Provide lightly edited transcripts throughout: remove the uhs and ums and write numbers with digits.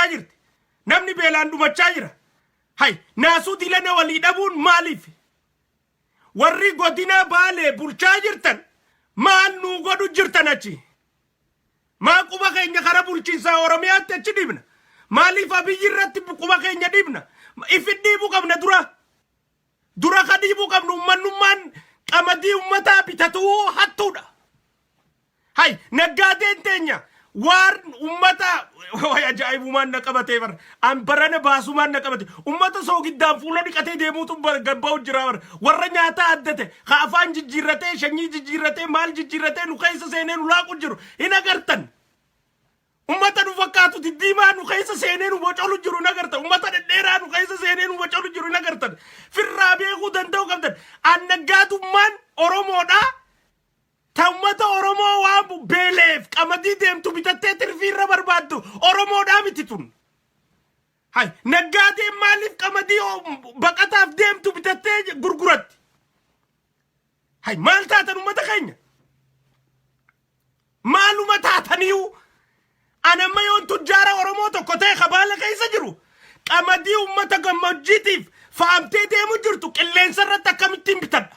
jirti. Namni beelaan dhumachaa jira. Hay, naasuu dilana walii dhabuun maaliif? Warri godina Baalee bulchaa jirtan maal nuu godhu jirtan achi? Maa quba keenya kara bulchiinsa Oromiyaatti achi dhibna? Maaliif Abiyyi irratti quba keenya dhibna? Ifin dhiibuu qabna dura. Dura ka dhiibuu qabnu ummannummaan qamadii ummataa bitatuu hattuudha. Hay, naggaadeen teenya waan ummata way ajaa'ibumaan na qabatee bar an barana baasumaan na qabate. Ummata soogiddaan fuula dhiqatee deemuutu gabba'u jira bar. Warra nyaataa addate ka afaan jijjiirratee, shanyii jijjiirratee, maal jijjiirratee nu keessa seenee nu laaqu jiru hin agartan. Ummata nu fakkaatu diddiimaa nu keessa seenee nu bocolu jiru hin agartan. Ummata dhedheeraa nu keessa seenee nu bocolu jiru hin agartan. Firraa beekuu danda'u qabdan. An naggaadummaan Oromoodhaa ta ummata Oromoo waan beeleef qamadii deemtu bitattee tirfii irra barbaaddu Oromoodhaa miti tun. Hay, naggaadeen maaliif qamadii baqataaf deemtu bitattee gurguratti? Hay, maal taatan ummata keenya? Maaluma taataniiyu? An amma yoon tujjaara Oromoo tokko ta'e kabaala keessa jiru, qamadii ummata gammoojjiitiif faamtee deemu jirtu qilleensa irratti akkamittiin bitadha?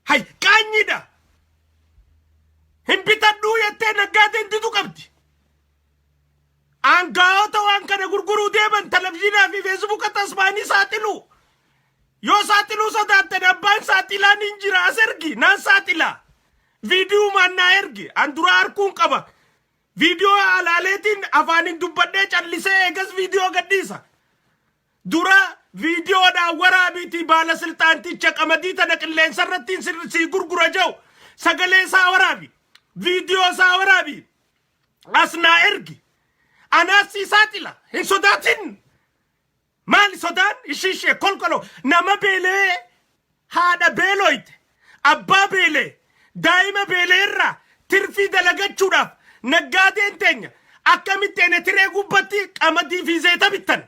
Hay, qaanyiidha. Hin bitadhuu jettee naggaadeen didu qabdi. Aangaa'ota waan kana gurguruu deeman televizyiinaa fi Feesbuuka tasbaanii saaxilu. Yoo saaxiluu sodaattan abbaan saaxilaan hin jira, as ergi, naan saaxila. Viidiyoomaan naa ergi, an dura harkuun qaba. Viidiyoo alaaleetiin afaaniin dubbadhee callisee eegas viidiyoo gadhiisa. Dura viidiyoodhaan waraabiitii baala silxaanticha qamadii tana qilleensa irratti sii gurgura jiru sagalee isaa waraabi. Viidiyoo isaa waraabi. As naa ergi. Anaas sii saaxila. Hin sodaatin. Maali sodaan? Ishii ishee kolkolo nama beelee, haadha beeloyte, abbaa beelee, daa'ima beelee irraa tirfii dalagachuudhaaf naggaadeen teenya akkamitti ene tiree gubbatti qamadii fi zeeta bittan?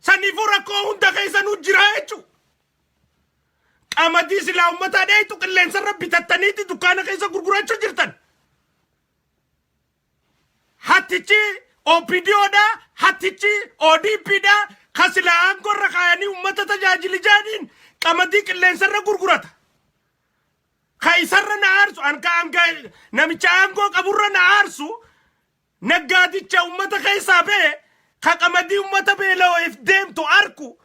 Saniifuu rakkoo hunda keessa nu jira jechuudha. Qamadii silaa uummataa dheeytu qilleensarra bitattaniiti dukkaana keessa gurgurachuu jirtan. Hattichi OPDOdha, hattichi ODPdha, kan silaa aangoo irra kaayanii uummata tajaajili jaaniin qamadii qilleensarra gurgurata. Ka isarra na aarsu, an ka namicha aangoo qaburra na aarsu, naggaadicha uummata keessaa ba'e ka qamadii uummata beela'oof deemtu arku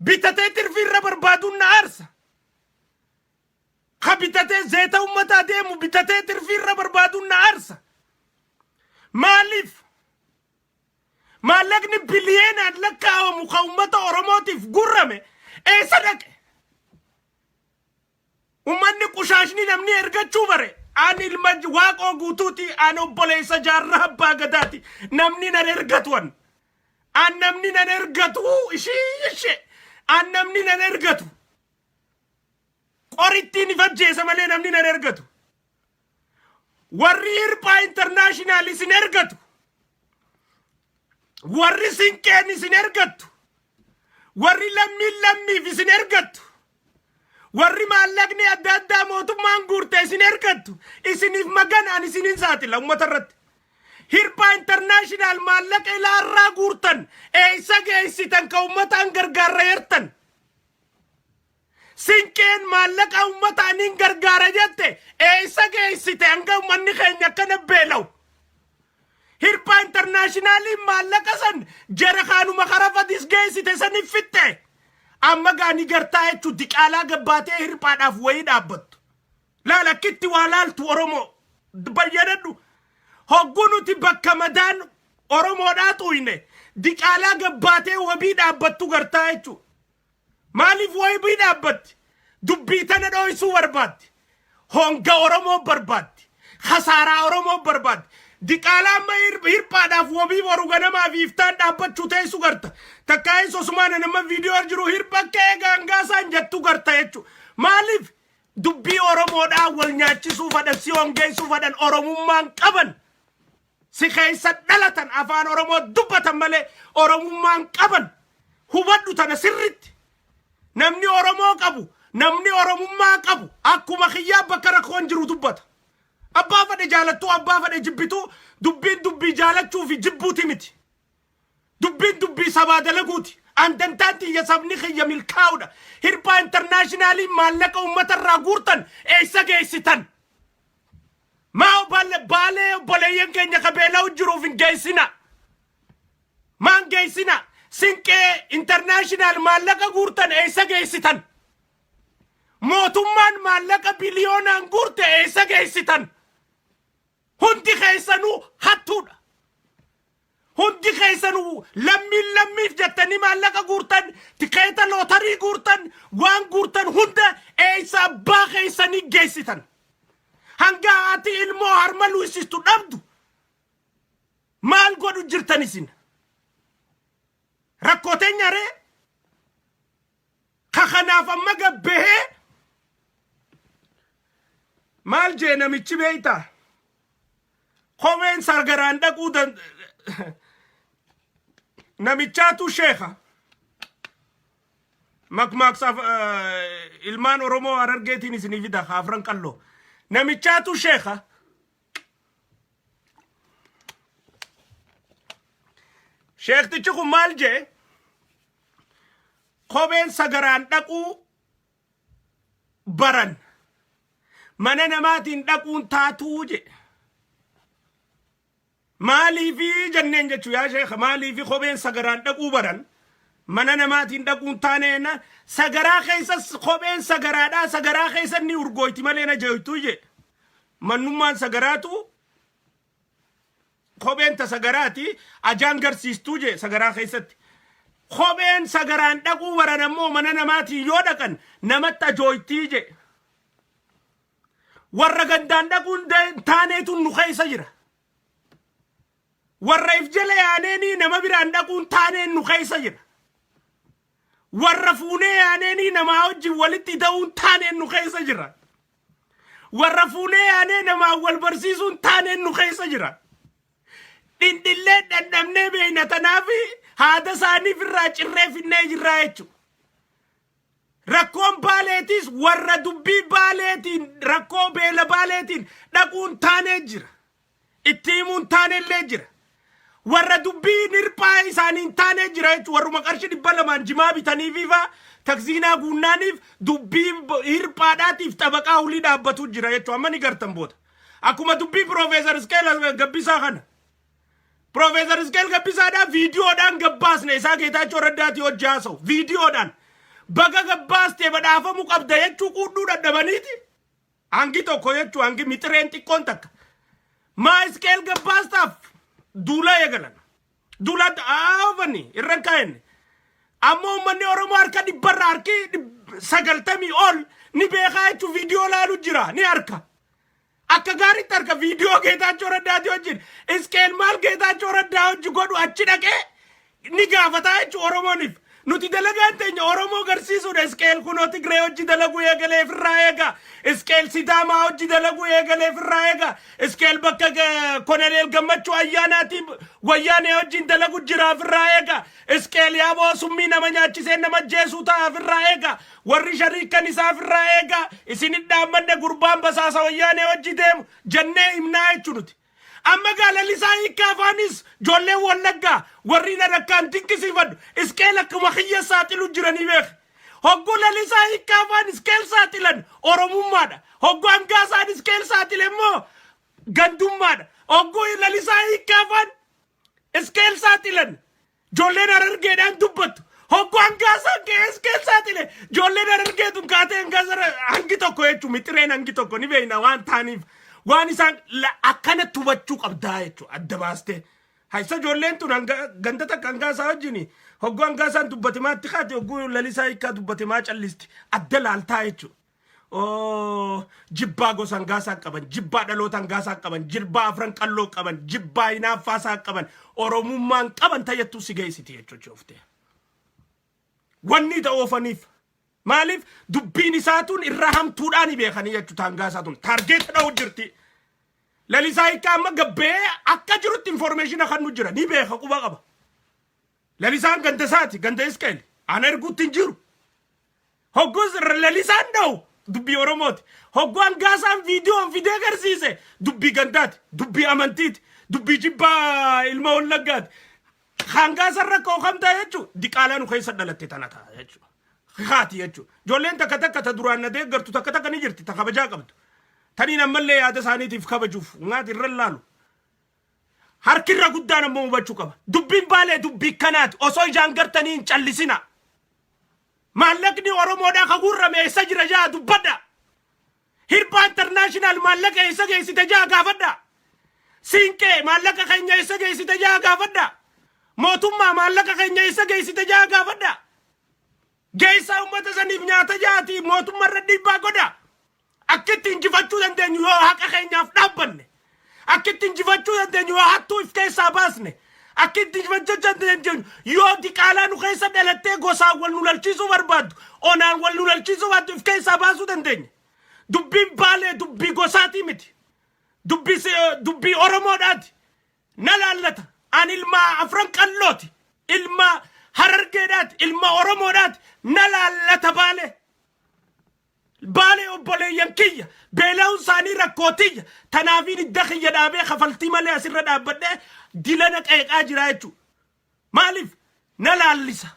bitatee tirfii irra barbaaduun na aarsa. Ka bitatee zeeta uummataa deemu bitatee tirfii irra barbaaduun na aarsa. Maaliif? Maallaqni biliyeenaan lakkaa'amu ka uummata Oromootiif gurrame eessa dhaqe? Uummanni qushaashni namni ergachuu bare. Ani ilma Waaqoo Guutuuti, ani obboleessa Jaarraa Abbaa Gadaati. Namni nan ergatu an. An namni nan ergatu ishii ishee. An namni nan ergatu. Qorittiin ifajjeessa malee namni nan ergatu. Warri Hirphaa International isin ergatu. Warri Sinqeen isin ergattu. Warri lammiin lammiif isin ergattu. Warri maallaqni adda addaa mootummaan guurte isin ergattu. Isiniif maganaan isinin saaxila uummata irratti. Hirphaa International maallaqa ilaarraa guurtan eessa geessitan ka uummataan gargaarra yertan? Sinqeen maallaqa uummataan hin gargaara jette eessa geessite hanga uummanni keenya akkana beela'u? Hirphaa Internationaliin maallaqa san jara kaanuma kara fadis geessite sanif fixxe. Amma gaanii gartaa jechuun diqaalaa gabbaatee hirphaadhaaf wayii dhaabbattu. Laal akkitti waa laaltu Oromoo bayyanadhu. Hogguu nuti bakka madaan Oromoodhaa xuyne diqaalaa gabbaatee wabii dhaabbattu gartaa jechuudha. Maaliif wabii dhaabbatti? Dubbii tana dho'isuu barbaaddi. Honga Oromoo barbaaddi. Khasaaraa Oromoo barbaaddi. Diqaalaa amma hirphaadhaaf wabii boru ganamaa fi iftaan dhaabbachuu teessu garta. Takkaa hin sosumaan nama viidiyoo jiru hirpha ka'ee gaangaasaan jettu garta jechuudha. Maaliif dubbii Oromoodhaa wal nyaachisuu fadhan, si hongeessuu fadhan? Oromummaan qaban. Si keessa dhalatan, afaan Oromoo dubbatan malee Oromummaan qaban. Hubadhu tana sirritti. Namni Oromoo qabu, namni Oromummaa qabu akkuma kiyyaa bakka rakkoon jiru dubbata. Abbaa fedhe jaalattuu, abbaa fedhe jibbituu, dubbiin dubbii jaalachuu fi jibbuuti miti. Dubbiin dubbii sabaa dalaguuti. An dantaan tiyya sabni kiyya milkaa'uudha. Hirphaa International maallaqa uummata irraa guurtan eessa geessitan? Maa Baalee obboleeyyan keenya ka beela'u jiruuf hin geessina? Maan geessina? Sinqee International maallaqa guurtan eessa geessitan? Mootummaan maallaqa biliyoonaan guurte eessa geessitan? Hundi keessanuu hattuudha. Hundi keessanuu lammiin lammiif jettanii maallaqa guurtan, tikeeta lootarii guurtan, waan guurtan hunda eessa abbaa keessanii geessitan? Hanga haati ilmoo harma luusistu dhabdu maal godhu jirtan isin? Rakkoo teenya ree? Ka kanaaf amma gabbahee maal jee namichi beeytaa? Kopheen sargaraan dhaquu namichaatu sheeka. Makmaaksaaf ilmaan Oromoo Harargeetiin isinii fida Afran Qalloo. Namichaatu sheeka. Sheektichi kun maal jee? Kopheen sagaraan dhaquu baran mana namaatiin dhaquun taatuu jedhe. Maaliifi jenneen jechuu, yaa sheeka, maaliifi kopheen sagaraan dhaquu baran mana namaatiin dhaquun taaneen? Sagaraa keessa kopheen sagaraadhaa sagaraa keessa ni urgooyti malee na jeeytuu jedhe. Mannummaan sagaraatu kopheen ta sagaraati ajaan garsiistuu jee sagaraa keessatti. Kopheen sagaraan dhaquu baran ammoo mana namaatiin yoo dhaqan namatti ajooytii jee. Warra gandaan dhaquun taaneetu nu keessa jira. Warra if jala yaaneenii nama biraan dhaquun taaneen nu keessa jira. Warra fuunee yaaneenii namaa wajjin walitti ta'uun taaneen nu keessa jira. Warra fuunee yaanee namaa wal barsiisuun taaneen nu keessa jira. Dhindhillee dhandhamnee beeyna, tanaaf haada isaaniif irraa cirree finnee jirraa jechuudha. Rakkoon Baaleetiis warra dubbii Baaleetiin, rakkoo beela Baaleetiin dhaquun taanee jira. Itti himuun taanellee jira. Warra dubbii nirphaa isaaniin taanee jira jechuudha. Warruma qarshii 200n jimaa bitaniifi faa taksiinaa guunnaaniif dubbii hirphaadhaatiif xabaqaa hulii dhaabbatu jira jechuudha. Amma ni gartan booda. Akkuma dubbii Piroofeesar Isqeel Gabbisaa kana. Piroofeesar Isqeel Gabbisaadhaa viidiyoodhaan gabbaasne isaa Geetaachoo Raddaatii hojii haasa'u viidiyoodhaan. Baga gabbaastee badhaafamuu qabda jechuu quudhuu dadhabaniiti. Hangi tokko jechuu, hangi mixireen xiqqoon takka. Maa Isqeel gabbaastaaf duula eegalan. Duula aafani irra hin kaa'enne. Ammoo uummanni Oromoo harka dhibbarraa harki 90 ol ni beekaa jechuun viidiyoo laalu jira, ni harka. Akka gaariitti harka viidiyoo Geetaachoo Raddaati wajjin. Isqeel maal Geetaachoo Raddaa hojii godhu achi dhaqee ni gaafataa jechuun Oromooniif. Nuti dalagaan teenya Oromoo garsiisuudha. Isqeel kunoo Tigree hojii dalaguu eegalee ofirraa eega. Isqeel Sidaamaa hojii dalaguu eegalee ofirraa eega. Isqeel bakka Koloneel Gammachuu Ayyaanaatiin Wayyaanee wajjin dalagu jira, ofirraa eega. Isqeel yaaboo summii nama nyaachisee nama ajjeesuu ta'a, ofirraa eega. Warri shariikan isaa ofirraa eega. Isin dhaammanne, gurbaan basaasa Wayyaanee hojii deemu jennee himnaa jechuu nuti. Amma gaa Lalisaa Hiikkaa afaanis ijoolleen Wallaggaa warri na rakkaan dinqisiifadhu Isqeel akkuma kiyya saaxilu jiranii beek. Hogguu Lalisaa Hiikkaa afaan Isqeel saaxilan Oromummaadha. Hogguu Hangaasaan Isqeel saaxile immoo gandummaadha. Hogguu Lalisaa Hiikkaa afaan Isqeel saaxilan ijoolleen Harargeedhaan dubbattu. Hogguu Hangaasaan ka'ee Isqeel saaxile ijoolleen Harargeetun kaatee Hangaasa hangi tokko jechuun mixireen hangi tokko ni beekna waan ta'aniif waan isaan akkanatti hubachuu qabdaa jechuudha adda baastee. Haysa ijoolleen tun ganda takka Hangaasaa wajjin hogguu Hangaasaan dubbate maatti kaate, hogguu Lalisaa Hiikkaa dubbate maa callisti, adda laaltaa jechuudha. Oh, jibbaa gosa Hangaasaa qaban, jibbaa dhaloota Hangaasaa qaban, jibbaa Afran Qalloo qaban, jibbaa hinaaffaasaa qaban, Oromummaan qaban tayyattuu si geessiti jechuudha oftee. Wanni ita oofaniif maaliif dubbiin isaatuun irra hamtuudhaan ni beekanii jechuudha. Hangaasaa tun target dha'u jirti. Lalisaa Hiikkaa amma gabbee akka jirutti information kan nu jira ni beeka, quba qaba. Lalisaan ganda isaati, ganda Isqeel ana erguutti hin jiru. Hogguus Lalisaan dha'u. Dubbii Oromooti. Hogguu hangaasaan viidiyoon fidee agarsiise dubbii gandaati, dubbii amantiiti, dubbii jibbaa ilma Wallaggaati. Hangaasaan rakkoo kam ta'a jechuudha. Diqaalaa nu keessa dhalatte tana ta'a jechuudha. Haati jechuudha. Ijoolleen takka takka ta duraan na deeggartu takka takka ni jirti ta kabajaa qabdu. Taniin ammallee yaada isaaniitiif kabajuuf ngaati irra laalu. Harkirra guddaan ammoo hubachuu qaba. Dubbiin Baalee dubbii kanaati. Osoo ijaan gartanii hin callisina. Maallaqni Oromoodhaa ka guurrame eessa jira jaa dubbadha. Hirphaa International maallaqa eessa geessite jaa gaafadha. Siinqee maallaqa keenya eessa geessite jaa gaafadha. Mootummaa maallaqa keenya eessa geessite jaa gaafadha. Geessaa uummata saniif nyaata jaati mootummaa irra dhiibbaa godha. Akka itti injifachuu dandeenyu yoo haqa keenyaaf dhaabbanne. Akka itti injifachuu dandeenyu yoo hattuu if keessaa baasne. Akka itti injifachuu dandeenyu yoo diqaalaa nu keessa dhalattee gosaan wal nu lalchiisuu barbaaddu, onaan wal nu lalchiisuu barbaaddu if keessaa baasuu dandeenya. Dubbiin Baalee dubbii gosaatii miti. Dubbii Oromoodhaati. Na laallata. Ani ilma Afran Qallooti. Ilma Harargeedhaati. Ilma Oromoodhaati. Na laallata Baalee. Baalee obboleeyyan kiyya beela'uun isaanii rakkoo tiyya tanaafiin hidda kiyya dhaabee kafaltii malee asirra dhaabbadhee dilana qeeqaa jira jechuudha. Maaliif na laallisa?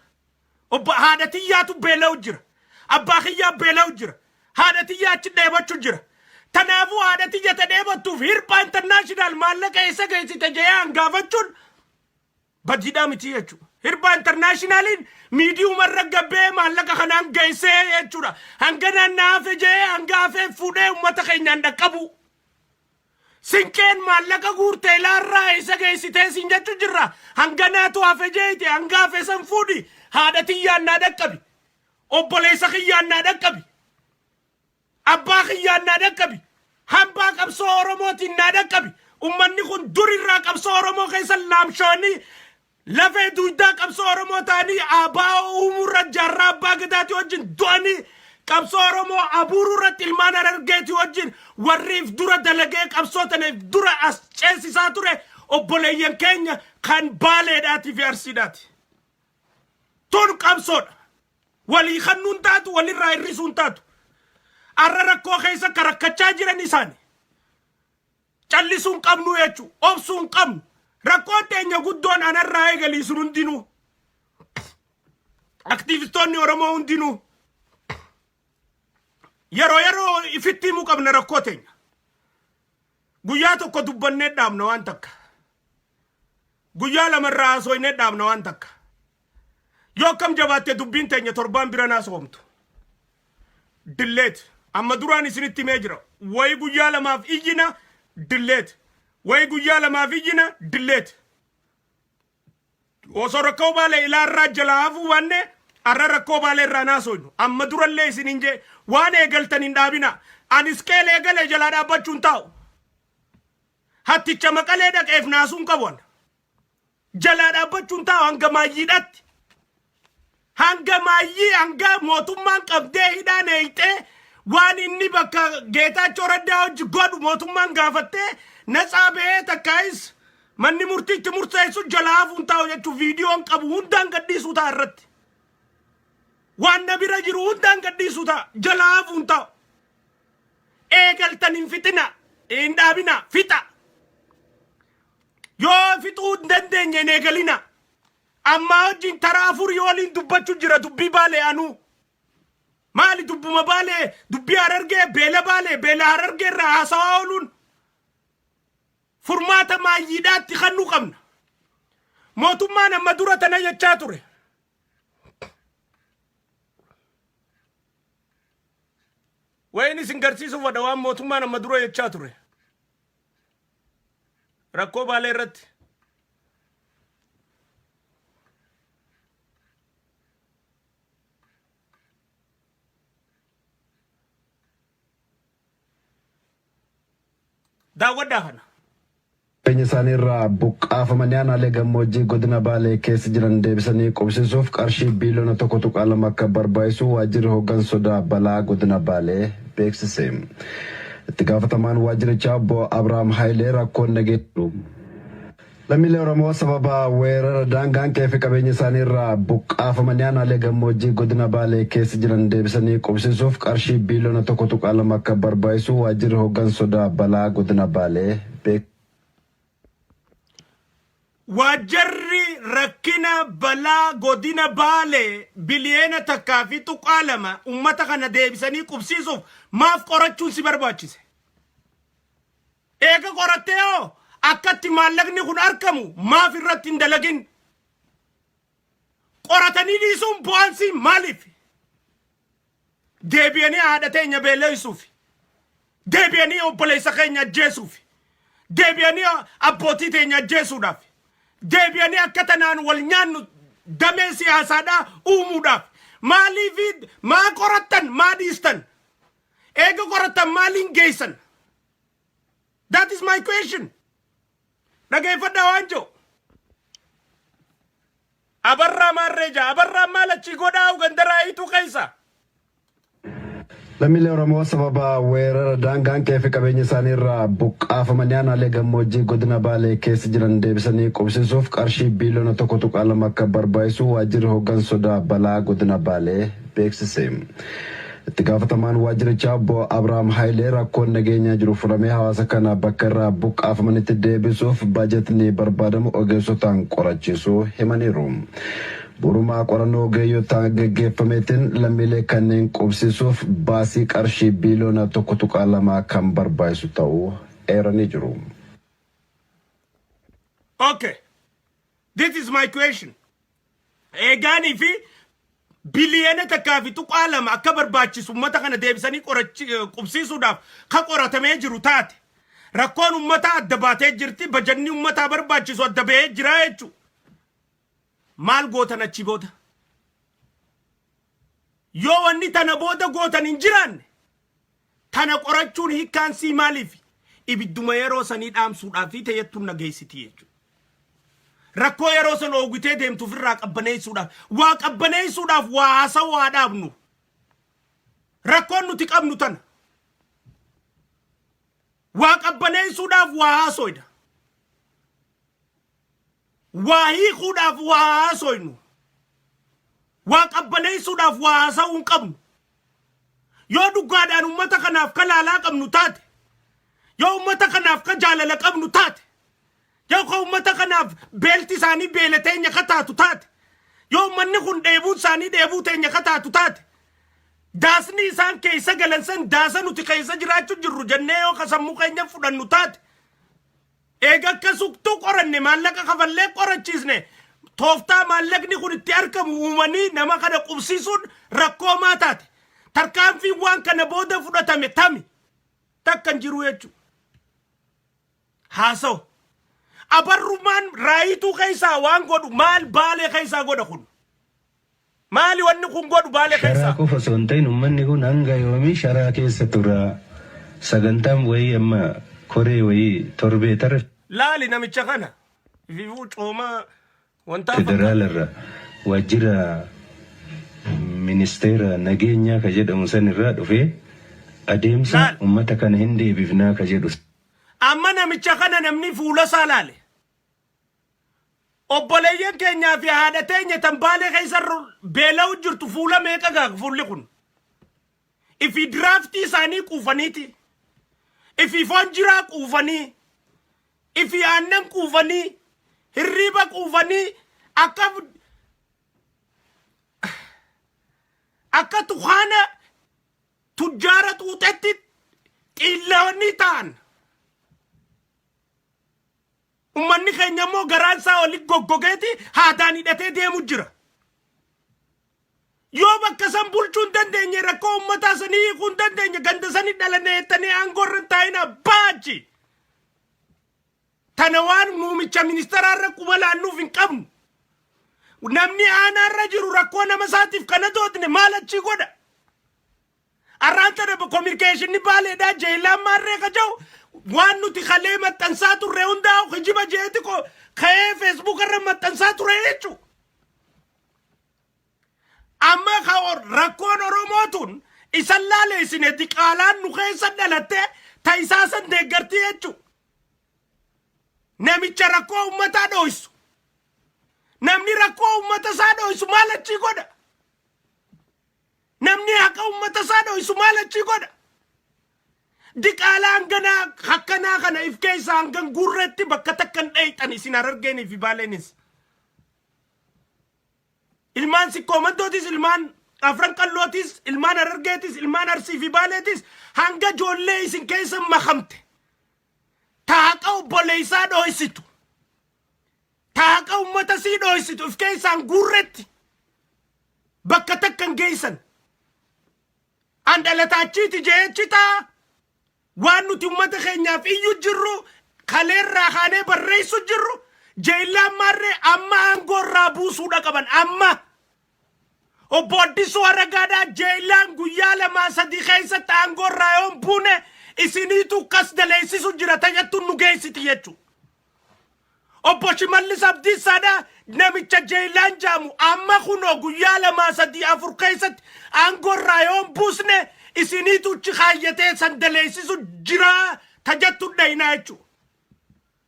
Obbo haadha tiyyaatu beela'u jira. Abbaa kiyyaa beela'u jira. Haadha tiyyaa achi dheebochu jira. Tanaafuu haadha tiyya ta dheebottuuf Hirphaa International maallaqa eessa geessite jedhee gaafachuun badiidhaa miti jechuudha. Hirphaa Internationaliin miidiyuma irra gabbee maallaqa kanaan geessee jechuudha. Hanga naannaa hafe jee hanga hafee fuudhee uummata keenyaan dhaqqabu. Sinqeen maallaqa guurtee ilaarraa eessa geessitee siin jechu jirra. Hanga naatu hafe jeete hanga hafe san fuudhi haadha tiyyaan naa dhaqqabi. Obboleessa kiyyaan naa dhaqqabi. Abbaa kiyyaan naa dhaqqabi. Hambaa qabsoo Oromootiin naa dhaqqabi. Ummanni kun dur irraa qabsoo Oromoo keessa laamshoanii lafee duudaa qabsoo Oromoo ta'anii ABO uumuurra jaarraa abbaa gadaatii wajjin du'anii qabsoo Oromoo abuuruu irratti ilmaan Harargeetii wajjin warri if dura dalagee qabsoo tana if dura as ceesisaa ture obboleeyyan keenya kan Baaleedhaatii fi Arsiidhaati. Tun qabsoodha. Walii kannuun taatu walirraa hir'isuun taatu. Arra rakkoo keessa akka rakkachaa jiran isaani. Callisuun qabnu jechuudha. Obsuun qabnu. Rakkoon teenya guddoon anarraa eegalii sun hundinuu. Aktiivistoonni Oromoo hundinuu. Yeroo yeroo ifitti himuu qabna rakkoo teenya. Guyyaa tokko dubbannee dhaabna waan takka. Guyyaa lamarraa haasofnee dhaabna waan takka. Yoo akkam jabaatte dubbiin teenya torbaan bira naasofamtu. Delete. Amma duraan isinitti himee jira. Wayi guyyaa lamaaf iyyina delete. Wayi guyyaa lamaaf iyyina delete. Osoo rakkoo Baalee ilaarraa jalaa hafuu baanne arra rakkoo Baalee irraa naasofnu. Amma durallee isin hin jee waan eegaltan hin dhaabina. Anis qeel eegalee jalaa dhaabbachuun taa'u. Hatticha Maqalee dhaqeef naasuun qabu. Jalaa dhaabbachuun taa'u hanga maayyiidhaatti. Hanga maayyii hanga mootummaan qabdee hidhaan eeyxee waan inni bakka Geetaachoo Raddaa hojii godhu mootummaan gaafattee natsaa ba'ee takkaayis manni murtii itti murteessu jalaa hafuun taa'u jechuun viidiyoon qabu hundaan gadhiisuu ta'a irratti. Waan na bira jiru hundaan gadhiisuu ta'a jalaa hafuun taa'u. Eegaltan hin fixina hin dhaabina fixa. Yoo fixuu hin dandeenye hin eegalina. Ammaa wajjin taraa afurii waliin dubbachuu jira dubbii Baalee anuu. Maali dubbuma Baalee dubbii Harargee beela Baalee beela Harargee irraa haasawaa ooluun furmaata maayyiidhaatti kennuu qabna. Mootummaan amma dura tana jechaa ture. Wayin isin garsiisuuf fadha waan mootummaan amma dura jechaa ture. Rakkoo Baalee irratti. Daawwadhaa kana. Qabeenya isaanii irraa buqqaafamanii aanaalee gammoojjii godina Baalee keessa jiran deebisanii qubsiisuuf qarshii biiliyoona 1.2 akka barbaachisu waajjirri hooggansa sodaa balaa godina Baalee beeksise. Itti gaafatamaan waajjirichaa obbo Abrahaam Hayilee rakkoon nageenya. Lammiilee Oromoo sababa weerara daangaan qe'ee fi qabeenya isaanii irraa buqqaafamanii aanaalee gammoojjii godina Baalee keessa jiran deebisanii qubsiisuuf qarshii biiliyoona 1.2 akka barbaachisu waajjirri hooggansa sodaa balaa godina Baalee beeksise. Waajjarri rakkina balaa godina Baalee biliyoona 1.2 ummata kana deebisanii qubsiisuuf maaf qorachuun si barbaachise? Eega qorattee hoo akkatti maallaqni kun argamu maaf irratti hin dalagin? Qoratanii dhiisuun bu'aansii maaliif? Deebi'anii haadha teenya beeleessuuf, deebi'anii obboleessa keenya ajjeesuuf, deebi'anii abbootii teenya ajjeesuudhaaf, deebi'anii akka tanaan wal nyaannu damee siyaasaadhaa uumuudhaaf maaliif maa qorattan, maa dhiistan? Eega qorattan maaliin geessan? That is my question. Dhageeffadhaa waan jiru. Abarraa maarree jaa. Abarraa maal achii godhaa gandaraa hiituu keessa? Lammiilee Oromoo sababa weerara daangaan qe'ee fi qabeenya isaanii irraa buqqaafamanii aanaalee gammoojjii godina Baalee keessa jiran deebisanii qubsiisuuf qarshii biiliyoona 1.2 akka barbaachisu waajjirri hooggansa sodaa balaa godina Baalee beeksise. Itti gaafatamaan waajjirichaa obbo Abrahaam Hayilee rakkoon nageenyaa jiru furamee hawaasa kana bakka irraa buqqaafamanitti deebisuuf bajetni barbaadamu ogeessotaan qorachiisuu himaniiru. Bu'uurumaa qorannoo ogeeyyotaan geggeeffameetiin lammiilee kanneen qubsiisuuf baasii qarshii biiliyoona 1.2 kan barbaachisu ta'uu eeranii jiru. Okay. This is my question. Eegaanii fi biliyoona 1.2 akka barbaachisu uummata kana deebisanii qubsiisuudhaaf ka qoratamee jiru taate. Rakkoon uummataa adda baatee jirti. Bajanni uummataa barbaachisu adda bahee jira jechuudha. Maal gootan achi booda? Yoo wanni tana booda gootan hin jiraanne, tana qorachuun hiikkaansii maaliif? Ibidduma yeroo sanii dhaamsuudhaaf fi ta'ettuun nageessiti jechuudha. Rakkoo yeroo san oogitee deemtu ofirraa qabbaneessuudhaaf, waa qabbaneessuudhaaf waa haasawuu haa dhaabnu. Rakkoon nuti qabnu tana. Waa qabbaneessuudhaaf waa haasoyda. Waa hiikuudhaaf waa haasoynu. Waa qabbaneessuudhaaf waa haasawuu hin qabnu. Yoo dhugaadhaan uummata kanaaf ka laalaa qabnu taate, yoo uummata kanaaf ka jaalala qabnu taate, yoo ka uummata kanaaf beelti isaanii beela teenya ka taatu taate, yoo uummanni kun dheebuun isaanii dheebuu teenya ka taatu taate, daasni isaan keessa galan san daasa nuti keessa jiraachuu jirru jennee yoo ka sammuu keenya fudhannu taate, eega akka suktuu qoranne, maallaqa kafallee qorachiisne, tooftaa maallaqni kun itti argamu uumanii nama kana qubsiisuun rakkoo maa taate? Tarkaanfiin waan kana booda fudhatame tami? Takka hin jiru jechuudha. Haasawu. Abarrumaan raayituu keessaa waan godhu maal Baalee keessaa godha kun? Maali wanni kun godhu Baalee Sharaa keessaa? qofa osoo hin ta'in, uummanni kun hanga yoomii sharaa keessa tura? Sagantaan wayii amma koree wayii torbee tara Laali namicha kana. Ififuu coomaa wantaa fakkaata. Federaala irraa waajjira ministeera nageenyaa ka jedhamu san irraa dhufee adeemsa Laal. uummata kana hin deebifnaa ka jedhu Amma namicha kana namni fuula isaa laale. Obboleeyyan keenyaa fi haadha teenya tan Baalee keessa beela'u jirtu fuula meeqa gaa fuulli kun? Ifi diraaftii isaanii quufaniiti. Ifi foon jiraa quufanii. Ifi aannan quufanii. Hirriiba quufanii akka tukaana tujjaara xuuxetti xiillawanii ta'an. Ummanni keenya immoo garaan isaa oli goggogeeti haadaan hidhatee deemu jira. Yoo bakka san bulchuu hin dandeenye, rakkoo uummataa sanii hiikuu hin dandeenye, ganda sanii dhalanne jettanii aangoo irra hin taa'ina baachi. Tana waan muumicha ministeeraa irra quba laannuuf hin qabnu. Namni aanaa irra jiru rakkoo nama isaatiif kana dootne maal achii godha? Arraan tana communication Baaleedhaa Jeelaan maarree ka jiru waan nuti kalee maxxansaa turre hundaa kijiba jeeti ko ka'ee Facebook irra maxxansaa ture jechuudha. Amma ka rakkoon Oromoo tun isan laaleessine, diqaalaan nu keessa dhalatte ta isaa san deeggartii jechuudha. Namicha rakkoo uummataa dho'isu. Namni rakkoo uummata isaa dho'isu maal achii godha? Namni haqa uummata isaa dho'isu maal achii godha? Diqaalaa hanganaa akkanaa kana if keessaa hangan guurreetti bakka takka hin dheeyxan isin Harargeenii fi Baaleenis. Ilmaan Sikkoo Mandootis, ilmaan Afran Qallootis, ilmaan Harargeetis, ilmaan Arsii fi Baaleetis hanga ijoollee isin keessa makamte ta haqa obboleessaa dho'isitu, ta haqa uummata sii dho'isitu if keessaan guurretti bakka takka hin geessan. An dhalataachiiti jeechi ta'a. Waan nuti uummata keenyaaf iyyuu jirru, kaleerraa kaanee barreessu jirru, jeellaan maarree amma aangoo irraa buusuudha qaban amma. Obbo Addisuu Aragaadhaa jeellaan guyyaa 2 3 keessatti aangoo irraa yoo hin buune isiniitu akkas daleessisu jira tajattuun nu geessiti jechuudha. Obbo Shimallis Abdiisaadhaa namicha jeelaan jaamu amma kunoo guyyaa 2 3 4 keessatti aangoo irraa yoo hin buusne isiniitu uchi kaayyatee san daleessisu jira tajattu dhayinaa jechuudha.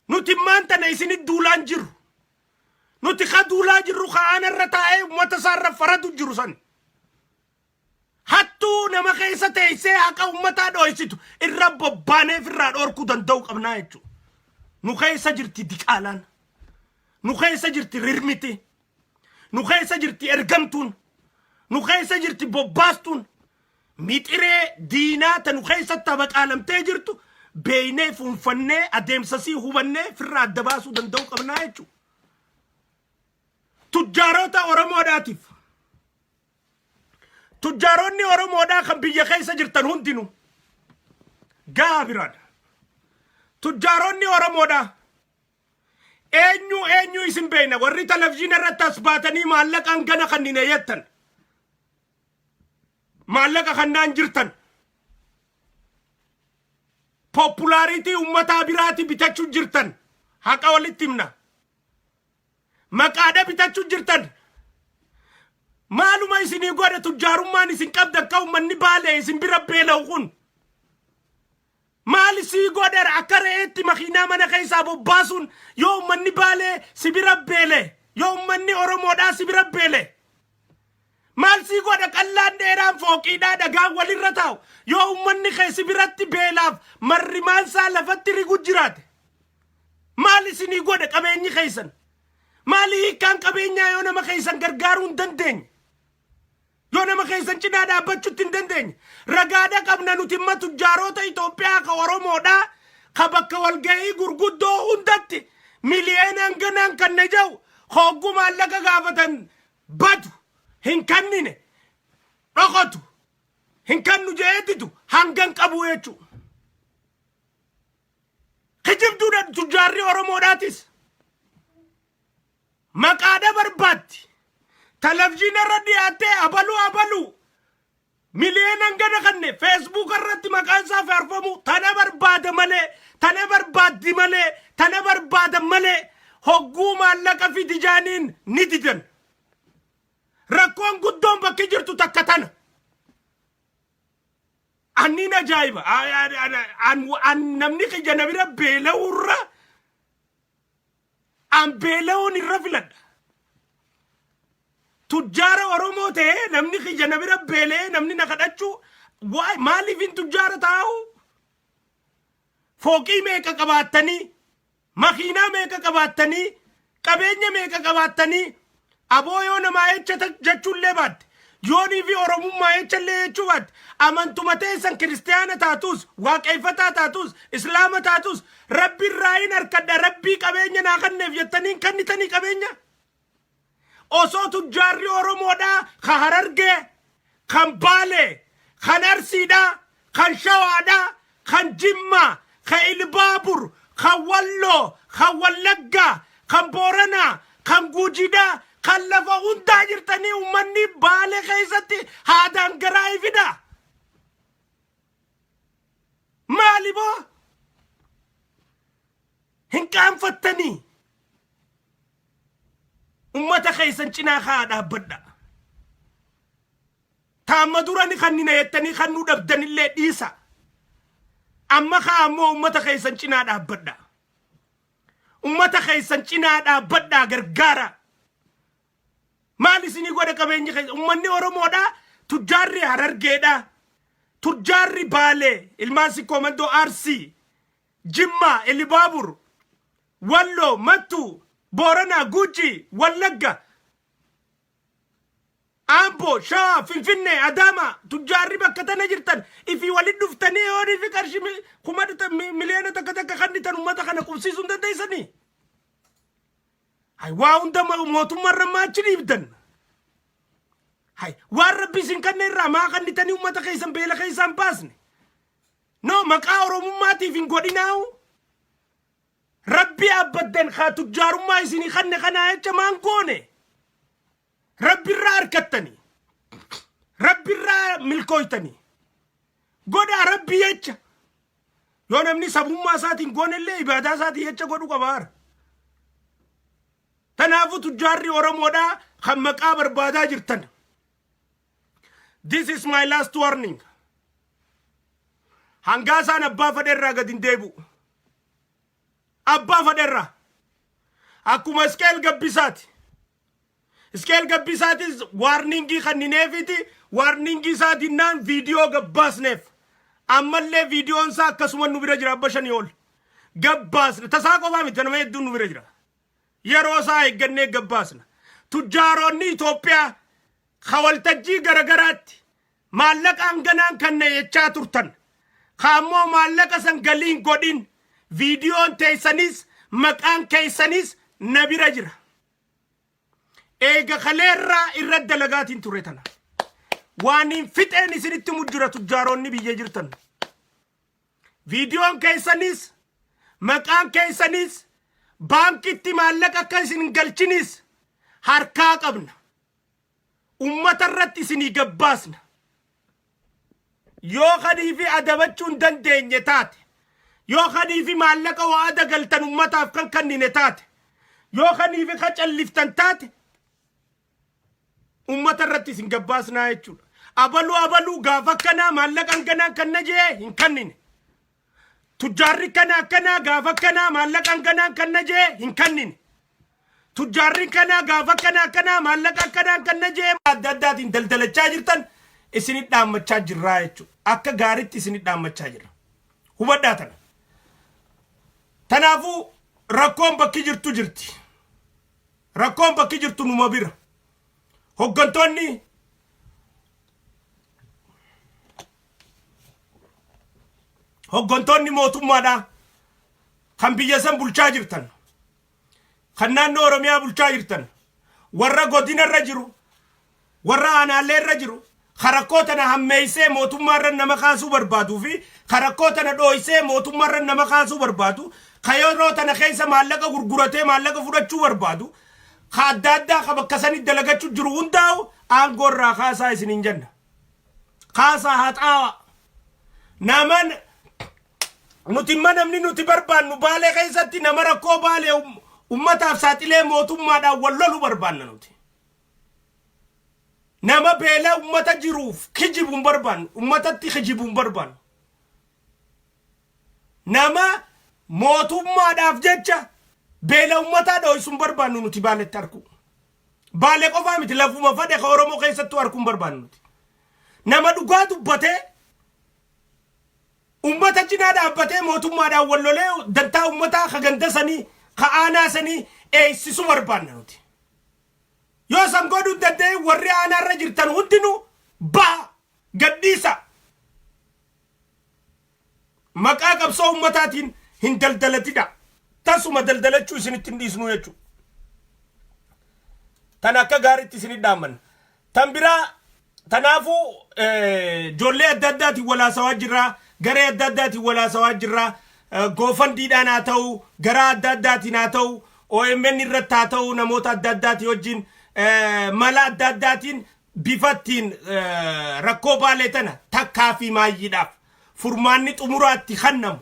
Nuti maan tana isinit duulaan jirru. Nuti ka duulaa jirru ka aanarra taa'ee uummata isaarra faradu jiru san. Hattuu nama keessa teessee haqa uummataa dho'isitu irra bobbaaneef irraa dhorkuu danda'u qabnaa jechuudha. Nu keessa jirti diqaalaan. Nu keessa jirti rirmiti. Nu keessa jirti ergamtuun. Nu keessa jirti bobbaastuun. Mixiree diinaa ta nu keessatti habaqaalamtee jirtu beeynee, fuunfannee, adeemsasii hubannee firraa adda baasuu danda'u qabnaa jechuudha. Tujjaarota Oromoodhaatiif. Tujjaaronni Oromoodhaa kan biyya keessa jirtan hundinuu gahaa biraadha. Tujjaaronni Oromoodhaa eenyu eenyu isin beekna, warri televizyiina irratti as baatanii maallaqaan gana kannine jettan, maallaqa kannaan jirtan, popularity uummataa biraati bitachuu jirtan, haqa walitti himna. Maqaadha bitachuu jirtan. Maaluma isinii godha tujjaarummaan isin qabda akka uummanni Baalee isin bira beela'u kun? Maal sii godha akka re'eetti makiinaa mana keessaa bobbaasuun yoo uummanni Baalee si bira beele, yoo uummanni Oromoodhaa si bira beele? Maal sii godha qallaan dheeraan fooqiidhaa dhagaan walirra taa'u yoo uummanni kee si biratti beelaaf marrimaansaa lafatti rigu jiraate? Maal isinii godha qabeenyi keessan? Maali hiikkaan qabeenyaa yoo nama keessan gargaaruu hin dandeenye? Yoo nama keessan cinaa dhaabbachuutti hin dandeenye? Ragaadha qabna nuti imma tujjaaroota Itoophiyaa ka Oromoodhaa ka bakka walgahii gurguddoo hundatti miliyoona hanganaan kan na jiru hogguu maallaqa gaafatan badu, hin kennine, dhokotu, hin kennu jeetitu hangan qabu jechuudha. Kijibduudha tujjaarri Oromoodhaatis. Maqaadha barbaaddi. Televizyiina irra dhiyaattee abaluu abaluu miliyoona hangana kanne Facebook irratti maqaan isaa faarfamu tana barbaada malee, tana barbaaddi malee, tana barbaada malee hogguu maallaqa fidi jaaniin ni didan. Rakkoon guddoon bakki jirtu takka tana. Anniin ajaa'iba. An namni kiyya na bira beela'uurra an beela'uun irra filadha. Tujjaara Oromoo ta'ee namni kiyya na bira beela'ee namni na kadhachuu maaliif hin tujjaara taa'u? Fooqii meeqa qabaattanii, makiinaa meeqa qabaattanii, qabeenya meeqa qabaattanii, aboo yoo namaa jecha jechuullee baatte, yoonii fi Oromummaa jechallee jechuu baatte, amantuma teessan kiristiyaana taatus, waaqeffataa taatus, islaama taatus, Rabbi irraa hin harkadha, Rabbii qabeenya naa kenneef jettanii hin kennitanii qabeenya? Osoo tujjaarri Oromoodhaa ka Harargee, kan Baalee, kan Arsiidhaa, kan Shawaadhaa, kan Jimmaa, kan Ilbaabur, kan Walloo, kan Wallaggaa, kan Booranaa, kan Gujiidhaa, kan lafa hundaa jirtanii uummanni Baalee keessatti haadaan garaa ifidha. Maali boo? Hin qaanfattanii? Ummata keessan cinaa kaa'aa dhaabbadha. Taamma dura ni kannina jettanii kan nu dhabdanillee dhiisa. Amma kaa ammoo ummata keessan cinaa dhaabbadha. Ummata keessan cinaa dhaabbadhaa gargaara. Maal isinii godha qabeenyi keessa? Ummanni Oromoodhaa tujjaarri Harargeedhaa. Tujjaarri Baalee, ilmaan Sikkoo Mandoo Arsii, Jimmaa, Ilibaabur, Walloo, Mattuu, Booranaa, Gujii, Wallagga, Amboo, Shawaa, Finfinnee, Adaamaa, tujjaarri bakka tana jirtan ifii walitti dhuftanii yoo fi qarshii miliyoona takka takka kennitan ummata kana qubsiisuu hin dandeessanii? Hay waa hunda mootummaa irra maachi dhiibdan. Hay waan rabbi isin kanne irraa maa kannitanii ummata keessan beela keessaan baasne? No maqaa Oromummaatiif hin godhinaa'u. Rabbi abbaddan haa tujjaarummaa isinii kanne kanaa jecha maan goone? Rabbi irraa harkattanii. Rabbi irraa milkooytanii. Godhaa rabbi jecha. Yoo namni sabummaa isaatiin goonellee ibaadaa isaatiin jecha godhu qabaara. Kanaafuu tujjaarri Oromoodhaa kan maqaa barbaadaa jirtan. This is my last warning. Hangaa isaan abbaa fedhe irraa gad hin deebi'u. Abbaa fedhe irraa. Akkuma Iskeel Gabbisaati. Iskeel Gabbisaatis warningii kannineefiti warningii isaatiinnaan viidiyoo gabbaasneef. Ammallee viidiyoon isaa akkasuma nu bira jira abba shanii ol. Gabbaasne tasaa qofaa miti, nama hedduun nu bira jira. Yeroo isaa eeggannee gabbaasna. Tujjaaroonni Itoophiyaa ka waltajjii garagaraatti maallaqa hanganaan kanna jechaa turtan. Ka ammoo maallaqa san galiin godhin viidiyoon teessanis maqaan keessanis na bira jira. Eega kaleerraa irra dalagaatiin ture tana. Waan hin fixeen isinitti mujjira tujjaaroonni biyya jirtan. Viidiyoon keessanis maqaan keessanis baankitti maallaqa akka isin hin galchinis harkaa qabna. Ummata irratti isinii gabbaasna. Yoo kanii fi adabachuu hin dandeenye taate, yoo kanii fi maallaqa wa'ada galtan ummataaf kan kennine taate, yoo kanii fi ka calliftan taate, ummata irratti isin gabbaasnaa jechuudha. Abaluu abaluu gaafa akkanaa maallaqa hanganaan kan na jee hin kennine. Tujjaarri kana akkanaa gaafa akkanaa maallaqa hanganaan kan na jee hin kennine. Tujjaarri kanaa gaafa akkana akkanaa maallaqa akkanaan kan na jee adda addaatiin daldalachaa jirtan isinit dhaammachaa jirraa jechuudha. Akka gaariitti isinit dhaammachaa jirra. Hubadhaa tana. Kanaafuu rakkoon bakki jirtu jirti. Rakkoon bakki jirtu numa bira. Hoggantoonni mootummaadhaa kan biyya san bulchaa jirtan, kan naannoo Oromiyaa bulchaa jirtan, warra godina irra jiru, warra aanaalee irra jiru, rakkoo tana hammeessee mootummaa irra nama kaasuu barbaaduu fi rakkoo tana dhooysee mootummaa irra nama kaasuu barbaadu, ka yeroo tana keessa maallaqa gurguratee maallaqa fudhachuu barbaadu, ka adda addaa ka bakka sanii dalagachuu jiru hundaa'u aangoo irraa kaasaa isiniin jenna. Kaasaa haxaawa. Naman nuti imma namni nuti barbaannu Baalee keessatti nama rakkoo Baalee ummataaf saaxilee mootummaadhaan wal lolu barbaanna nuti. Nama beela ummata jiruuf kijibu hin barbaannu. Ummatatti kijibu hin barbaannu. Nama mootummaadhaaf jecha beela ummataa dhooysu hin barbaannu nuti Baaletti arguu. Baalee qofaa miti, lafuma fadhe ka Oromoo keessattuu arguu hin barbaannu nuti. Nama dhugaa dubbatee ummata cinaa dhaabbatee mootummaadhaan wal lolee dantaa ummataa ka ganda sanii ka aanaa sanii eeysisu barbaanna nuti. Yoo san godhuu hin danda'in warri aanaarra jirtan hundinuu baha gadhiisa. Maqaa qabsoo ummataatiin hin daldalatidha. Tasuma daldalachuu isinitti hin dhiisnuu jechuudha. Tan akka gaariitti isinit dhaammanna. Tan biraa tanaafuu ijoollee adda addaatiin walaasawaa jirra. Garee adda addaatiin walaasawaa jirra. GoFundMedhaan haa ta'u, garaa adda addaatiin haa ta'u, OMN irratti haa ta'u, namoota adda addaatii wajjin mala adda addaatiin bifa ittiin rakkoo Baalee tana takkaa fi maayyiidhaaf furmaanni xumuraatti kennamu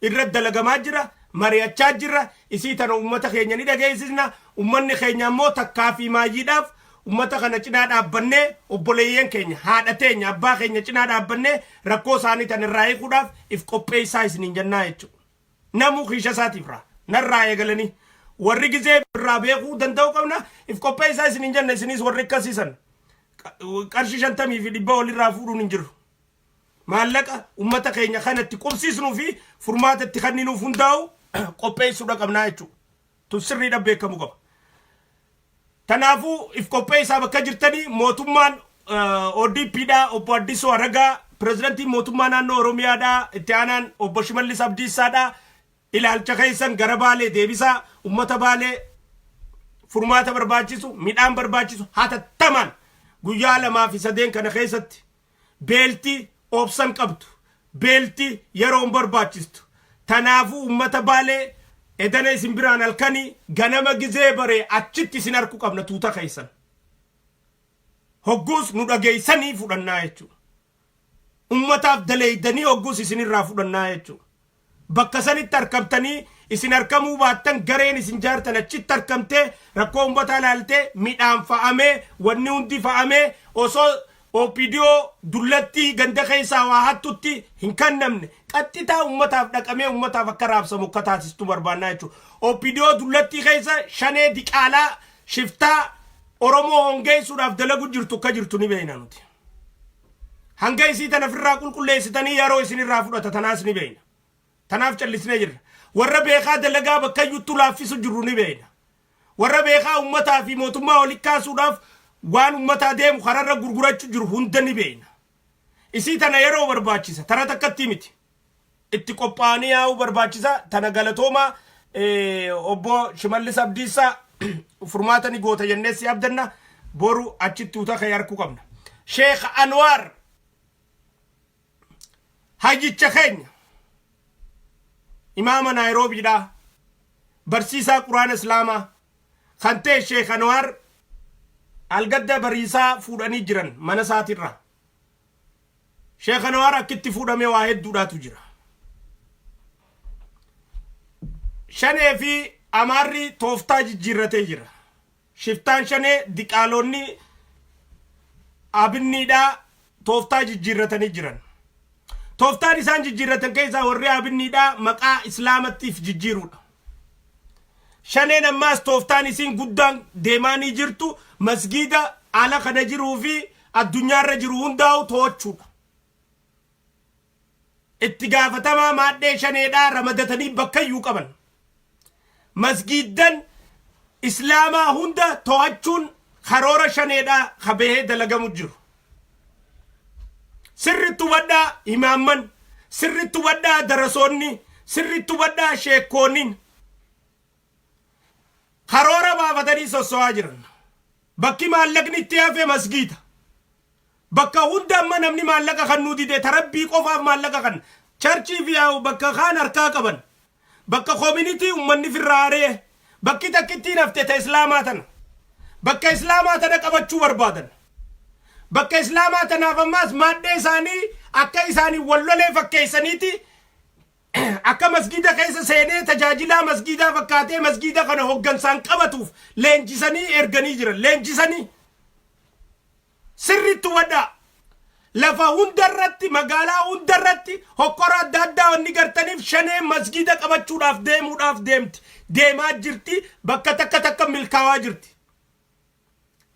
irratti dalagamaa jira, mari'achaa jira. Isii tana ummata keenya ni dhageessisna. Ummanni keenya ammoo takkaa fi maayyiidhaaf ummata kana cinaa dhaabbannee, obboleeyyan keenya, haadha teenya, abbaa keenya cinaa dhaabbannee rakkoo isaanii tana irraa hiikuudhaaf if qopheessaa isiniin jennaa jechuudha. Namuu kiisha isaatiif raa. Narraa eegalanii warri gizee irraa beekuu danda'u qabna. If qopheessaa isin hin jenne. Isinis warri akkasiisan qarshii 150 walirraa fuudhuun hin jiru. Maallaqa ummata keenya kanatti qubsiisnuu fi furmaata itti kenninuuf hundaa'u qopheessuudha qabnaa jechuudha. Tun sirriidha beekamuu qaba. Kanaafuu if qopheessaa bakka jirtanii. Mootummaan ODPdha, obbo Addisuu Aragaa, pirezidantiin mootummaa naannoo Oromiyaadha, itti aanaan obbo Shimallis Abdiissaadha. Ilaalcha keessan gara Baalee deebisaa. Ummata Baalee furmaata barbaachisu, midhaan barbaachisu hatattamaan guyyaa 2 fi 3 kana keessatti. Beelti obsan qabdu, beelti yeroon barbaachistu. Tanaafuu ummata Baalee, edana isin biraan halkanii ganama gizee bare achitti isin harku qabna. Tuuta keessan hogguus nu dhageeysanii fudhannaa jechuudha. Ummataaf daleeydanii hogguus isinirraa fudhannaa jechuudha. Bakka sanitti arkamtanii, isin arkamuu baattan gareen isin jaartan achitti arkamtee rakkoo ummataa ilaaltee, midhaan fa'amee, wanni hundi fa'amee, osoo OPDO dullattii ganda keessaa waa hattutti hin kennamne, qaxxitaa ummataaf dhaqamee ummataaf akka raabsamu akka taasistu barbaannaa jechuudha. OPDO dullattii keessa shanee diqaalaa shiftaa Oromoo hongeessuudhaaf dalagu jirtu akka jirtu ni beekna nuti. Hanga isii tana ofirraa qulqulleessitanii yeroo isinirraa fudhata, tanaas ni beekna. Tanaaf callisnee jirra. Warra beekaa dalagaa bakka iyyuttuu laaffisu jirru ni beekna. Warra beekaa ummataa fi mootummaa walitti kaasuudhaaf waan ummataa deemu kararra gurgurachuu jiru hunda ni beekna. Isii tana yeroo barbaachisa. Tana takkatti miti. Itti qophaa'anii yaa'uu barbaachisa. Tana galatoomaa. Obbo Shimallis Abdiisaa, furmaata ni goota jennee si abdanna. Boru achitti uta kee harkuu qabna. Sheekh Anwaar, hayyicha keenya, imaama Naayiroobiidhaa, barsiisaa quraana islaamaa kan ta'e Sheekh Anwaar algadda bariisaa fuudhanii jiran mana isaatirraa. Sheekh Anwaar akkitti fuudhamee waa hedduudhaatu jira. Shanee fi Amaarri tooftaa jijjiirratee jira. Shiftaan shanee diqaalonni abinniidhaa tooftaa jijjiirratanii jiran. Tooftaan isaan jijjiirratan keessaa warri abinniidhaa maqaa islaamattiif jijjiiruudha. Shaneen ammaas tooftaan isiin guddaan deemaanii jirtu masgiida ala kana jiruu fi addunyaarra jiru hundaa'u to'achuudha. Itti gaafatamaa maadhee shaneedhaa ramadatanii bakka iyyuu qaban. Masgiiddan islaamaa hunda to'achuun karoora shaneedhaa kabahee dalagamu jiru. Sirritti hubadhaa imaamman, sirritti hubadhaa darasoonni, sirritti hubadhaa sheekkoonniin. Karoora baafatanii sosso'aa jiran. Bakki maallaqni itti hafe masgiida. Bakka hunda amma namni maallaqa kan nuu dide tarabbii qofaaf maallaqa kan churchii fi bakka kaan harkaa qaban. Bakka community uummanni firraaree bakki takkittiin hafte ta islaamaa tana. Bakka islaamaa tana qabachuu barbaadan. Bakka islaamaa tanaaf ammaas maadhee isaanii akka isaanii wallolee fakkeessaniiti akka masgiida keessa seenee tajaajilaa masgiidaa fakkaatee masgiida kana hoggansaan qabatuuf leenjisanii erganii jiran. Leenjisanii sirriitti hubadhaa. Lafa hundarratti, magaalaa hundarratti hokkora adda addaa wanni gartaniif shanee masgiida qabachuudhaaf deemuudhaaf deemti, deemaa jirti, bakka takka takka milkaawaa jirti.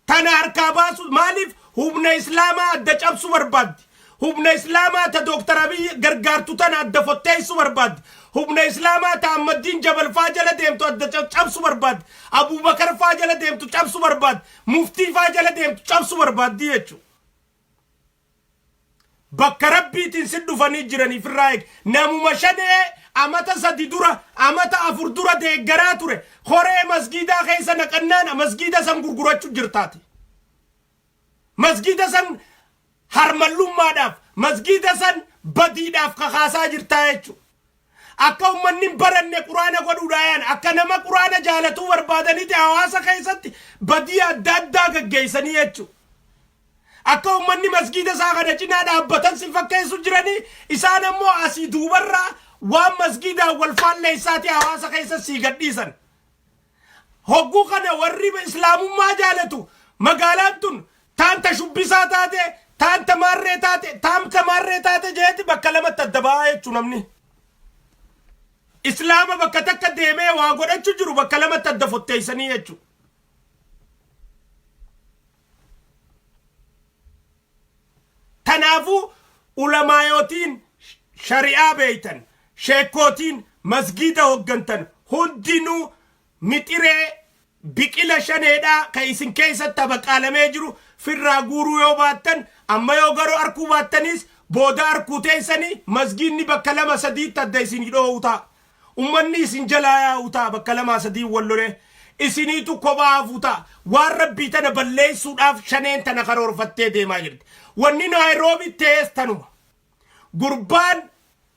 Tana harkaa baasu maaliif humna islaamaa adda cabsuu barbaaddi? Humna islaamaa ta Dooktar Abiy gargaartu tana adda fotteessuu barbaaddi. Humna islaamaa ta Ahmaddiin Jabal faa jala deemtu adda cabsuu barbaaddi. Abubakar faa jala deemtu cabsuu barbaaddi. Muftii faa jala deemtu cabsuu barbaaddi jechuudha. Bakka rabbiitiin si dhufanii jiraniif irraa eegi. Namuma shanee amata 3 dura, amata 4 dura deeggaraa ture horee masgiidaa keessa naqannaan masgiida san gurgurachuu jirtaati. Masgiida san harmallummaadhaaf, masgiida san badiidhaaf kakaasaa jirtaa jechuudha. Akka uummanni hin baranne quraana godhuudhaan, akka nama quraana jaalatuu barbaadaniiti hawaasa keessatti badii adda addaa gaggeessanii jechuudha. Akka uummanni masgiida isaa kana cinaa dhaabbatan si fakkeessu jiranii, isaan ammoo asii duubarraa waan masgiidaan wal faalleessaati hawaasa keessa sii gadhiisan. Hogguu kana warri islaamummaa jaalatu magaalaan tun taanta shubbisaa taate, taanta maarree taate, taamta maarree taate jeeti bakka lamatti adda ba'aa jechuu namni. Islaama bakka takka deemee waa godhachu jiru bakka lamatti adda fotteeysanii jechuudha. Tanaafuu ulamaayotiin shari'aa beeytan, sheekkootiin masgiida hoggantan hundinuu mixiree biqila shaneedhaa ka isin keessatti habaqaalamee jiru firraa guuruu yoo baattan amma yoo garuu arkuu baattaniis booda arkuu teessanii masgiidni bakka lama sadiitti adda isin dhoo'u ta'a. Ummanni isin jalaa yaa'u ta'a bakka lamaa sadii wal lolee. Isiniitu kophaa hafuu ta'a. Waan rabbii tana balleessuudhaaf shaneen tana karoorfattee deemaa jirti. Wanni Naayiroobi ta'es tanuma. Gurbaan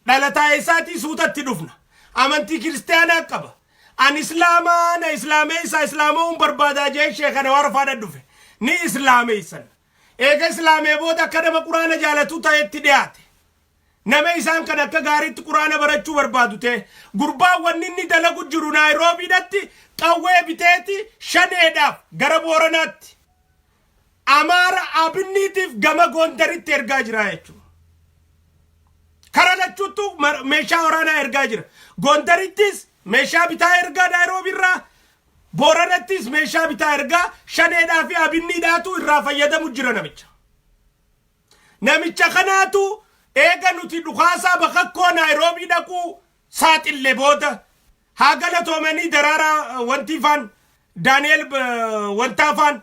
dhalataa isaatii suutatti dhufna. Amantii kiristaanaa qaba. Ani islaamaa na islaameessaa islaama'uun barbaadaa jee sheekana warfaadha dhufe. Ni islaameessan. Eega islaamee booda akka nama quraana jaalatuu ta'etti dhiyaate. Nama isaan kan akka gaariitti quraana barachuu barbaadu ta'e gurbaan wanni inni dalagu jiru Naayiroobiidhatti qawwee biteeti shaneedhaaf gara Booranaatti Amaara Abinniitiif gama Gondaritti ergaa jira jechuudha. Kara lachuuttu meeshaa waraanaa ergaa jira. Gondarittis meeshaa bitaa ergaa Naayiroobiirraa Booranattis meeshaa bitaa ergaa shaneedhaa fi Abinniidhaatu irraa fayyadamu jira namicha. Namicha kanaatu eega nuti dhukaasaa bakakkoo Naayiroobii dhaquu saaxille booda haa galatoomanii daraaraa wantii faan Daani'el wantaa faan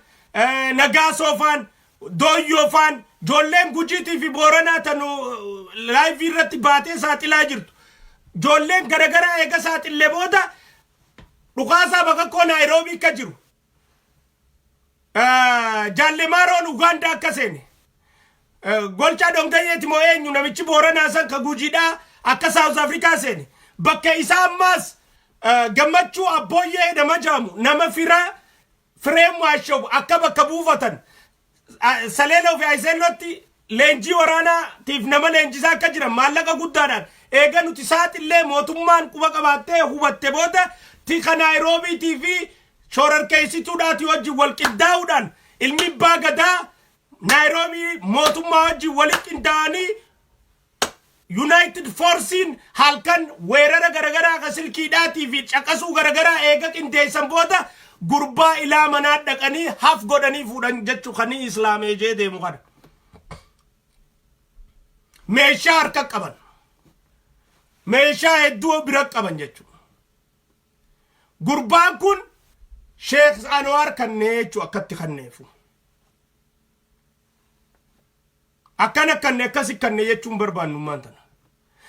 Nagaasoo faan Dooyyoo faan joolleen Gujiitii fi Booranaa tanu laayivii irratti baatee saaxilaa jirtu. Joolleen garagaraa eega saaxille booda dhukaasaa bakakkoo Naayiroobii akka jiru. Jaalle Maaroon Ugaandaa akka seene. Golchaa Dongayyeeti moo eenyu namichi Booranaa san ka Gujiidhaa akka Saawuz Afrikaa seene. Bakka isaa ammaas gammachuu Abbooyyee nama jaamu nama fira Fireem Waashaw akka bakka buufatan Saleeloo fi Ayiseellootti leenjii waraanaatiif nama leenjisaa akka jiran maallaqa guddaadhaan eega nuti saaxillee mootummaan quba qabaattee hubatte booda tika Naayiroobiitii fi shoorarkeessituudhaatii wajjin wal qindaa'uudhaan ilmi abbaa gadaa Naayiroobii mootummaa wajjin walitti qindaa'anii United Force'n halkan weerara garagaraa ka silkiidhaatii fi caqasuu garagaraa eega qindeessan booda gurbaa ilaa manaa dhaqanii haf godhanii fuudhan jechuu kan islaamee jee deemu kana. Meeshaa harka qaban. Meeshaa hedduu bira qaban jechuudha. Gurbaan kun Sheekh Anwaar kannee jechuu akkatti kanneefu. Akkana kanne akkasi kanne jechuun barbaannummaan tana.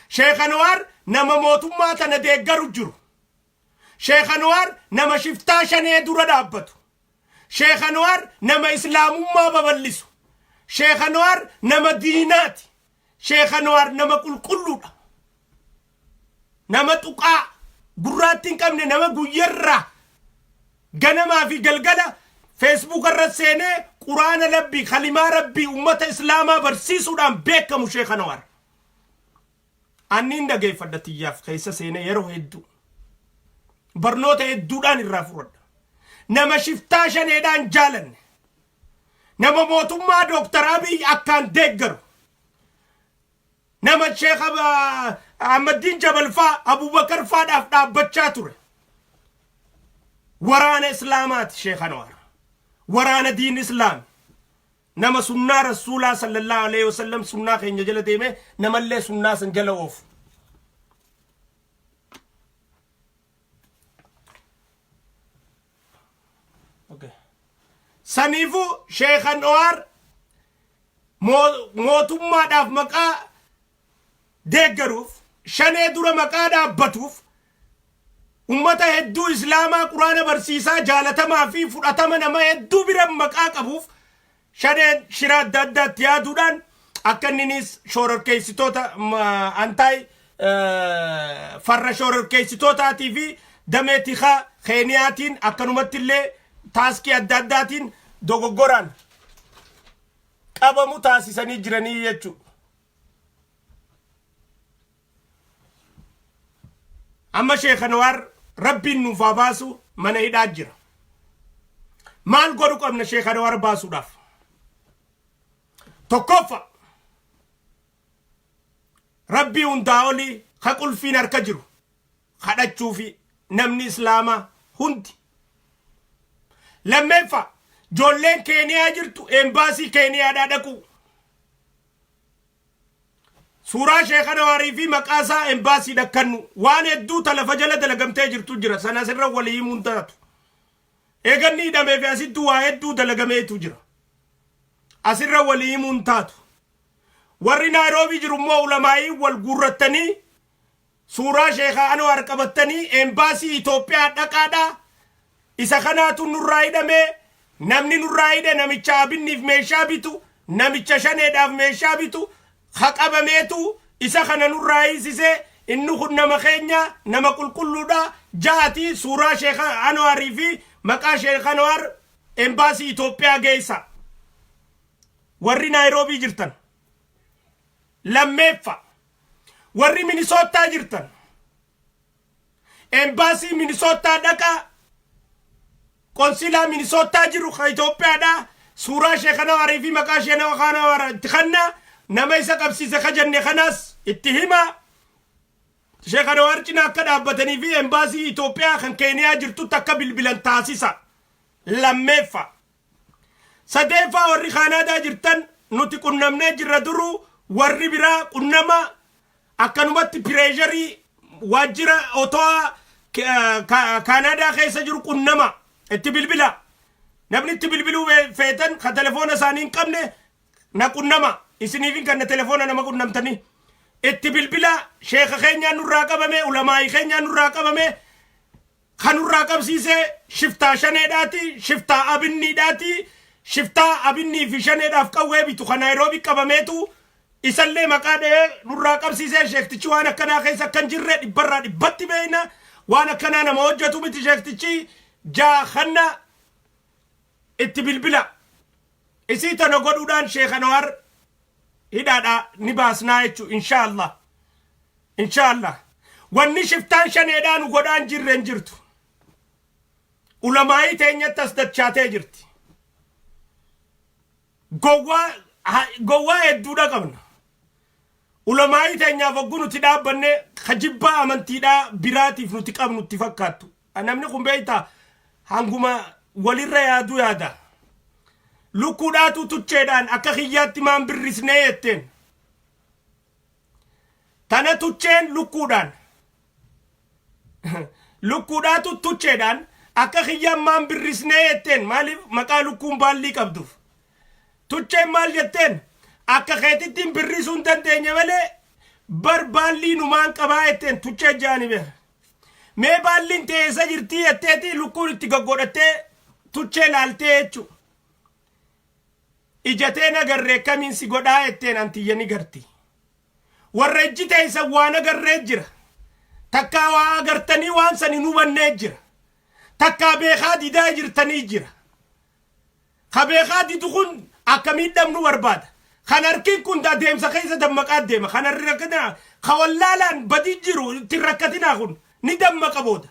Sheekh Anwaar nama mootummaa tana deeggaru jiru. Sheekh Anwaar nama shiftaa shanee dura dhaabbatu. Sheekh Anwaar nama islaamummaa babal'isu. Sheekh Anwaar nama diinaati. Sheekh Anwaar nama qulqulluudha. Nama tuqaa gurraatti hin qabne nama guyyarraa ganamaa fi galgala feesbuuka irra seenee quraana rabbii kalimaa rabbii ummata islaamaa barsiisuudhaan beekamu Sheekh Anwaar. Anniin dhageeffadha tiyyaaf keessa seenee yeroo hedduu. Barnoota hedduudhaan irraa fudhadha. Nama shiftaa shaneedhaan jaalanne. Nama mootummaa Dooktar Abiy akkaan deeggaru. Nama Sheekh Ahmaddiin Jabal faa Abubakar faadhaaf dhaabbachaa ture. Waraana Islaamaati Sheekh Anwaar. Waraana diin Islaami. Nama sunnaa Rasuulaa sallallahu alaihi wasallam sunnaa keenya jala deemee namallee sunnaa san jala oofu. Okay. Saniifuu Sheekh Anwaar mootummaadhaaf maqaa deeggaruuf shanee dura maqaa dhaabbatuuf ummata hedduu islaamaa quraana barsiisaa jaalatamaa fi fudhatama nama hedduu bira maqaa qabuuf shaneen shira adda addaatti yaaduudhaan akka inninis shoororkeessitoota antaay farra shoororkeessitootaatii fi damee tikaa keeniyaatiin akkanumatti illee taaskii adda addaatiin dogoggoraan qabamu taasisanii jiranii jechuudha. Amma Sheekh Anwaar rabbiin nuuf haa baasu mana hidhaa jira. Maal godhu qabna Sheekh Anwaar baasuudhaaf? Tokkoffa rabbii hundaa olii ka qulfiin harka jiru Kadhachuufi namni islaamaa hundi. Lammeeffa, ijoolleen Keeniyaa jirtu embaasii Keeniyaadhaa dhaqu. Suuraa Sheekh Anwaarii fi maqaa isaa embaasii dhakkannu. Waan hedduu talafa jala dalagamtee jirtu jira. Sana asirra walii himuun taatu. Eeganni hidhamee fi asittuu waa hedduu dalagameetu jira. Asirra walii himuun taatu. Warri Naayiroobii jiru immoo ulamaayii wal guurrattanii suuraa Sheekh Anwaar qabattanii embaasii Itoophiyaa dhaqaadhaa. Isa kanaatu nurraa hidhamee, namni nurraa hidhe namicha Abinniif meeshaa bitu, namicha Shaneedhaaf meeshaa bitu haqabameetu isa kana nurraa hiisisee, inni kun nama keenya, nama qulqulluudha jaati. Suuraa Sheekh Anwaarii fi maqaa Sheekh Anwaar embaasii Itoophiyaa geessa. Warri Naayiroobii jirtan. Lammeeffa, warri Minisootaa jirtan embaasii Minisootaa dhaqaa. Qonsilaa Minisootaa jiru ka Itoophiyaadha, suuraa Sheekh Anwaarii fi maqaa Sheekh Anwaar itti kanna. Nama isa qabsiise ka jenne kanaas itti hima. Sheekh Anwaar cinaa akka dhaabbatanii fi embaasii Itoophiyaa kan Keeniyaa jirtutti akka bilbilan taasisa. Lammeeffa. Sadeeffaa, warri Kaanaadaa jirtan nuti qunnamnee jirra duruu. Warri biraa qunnama. Akkanumatti pressure waajjira Otowaa Kaanaadaa keessa jiru qunnama, itti bilbila. Namni itti bilbiluu feetan ka telefoona isaanii hin qabne na qunnama, isiniifin kanna telefoona nama qunnamtanii itti bilbila. Sheeka keenyaan nurraa qabame, ulamaayii keenyaan nurraa qabame. Kan nurraa qabsiise shiftaa Shaneedhaati, shiftaa Abinniidhaati, shiftaa Abinnii fi Shaneedhaaf qawwee bitu kan Naayiroobii qabameetu isallee maqaa dha'ee nurraa qabsiisee. Sheektichi waan akkanaa keessa akkan jirre dhibbarraa dhibbatti beekna. Waan akkanaa nama hojjetu miti sheektichi jaakanna. Itti bilbila. Isii tana godhuudhaan Sheekh Anwaar hidhaadhaa ni baasnaa jechuu, inshaallah, inshaallah. Wanni shiftaan Shaneedhaa nu godhaan jirre hin jirtu. Ulamaayii teenyatti as dachaatee jirti. Gowwaa gowwaa hedduudha qabna. Ulamaayii teenyaaf hogguu nuti dhaabbanne kajibbaa amantiidhaa biraatiif nuti qabnu itti fakkaattu. Namni kun beektaa hanguma walirra yaaduu yaada. Lukkuudhaatu tucheedhaan "Akka kiyyaatti maan birrisnee?" jetteen. Tana tucheen lukkuudhaan. Lukkuudhaatu tucheedhaan "Akka kiyyaan maan birrisnee?" jetteen. Maaliif? Maqaa lukkuun baallii qabduuf. Tucheen maal jetteen? "Akka keetittiin birrisuu hin dandeenye malee bar baallii numaan qabaa" jetteen tuchee jaani beeka. "Mee baalliin ta'e eessa jirtii?" jetteeti lukkuun itti gaggodhattee tuchee laaltee jechuudha. "Ijatee nagarree kamiin si godhaa?" jetteen. "Antiyya ni garti." Warra ijji teessan waan agarree jira. Takkaa waa agartanii waan san hin hubannee jira. Takkaa beekaa didaa jirtanii jira. Ka beekaa didu kun akka miidhamnu barbaada. Kan harkiin kun adeemsa keessa dammaqaa deema. Kan harri rakkatina ka wallaalaan badii jiru itti rakkatinaa, kun ni dammaqa booda.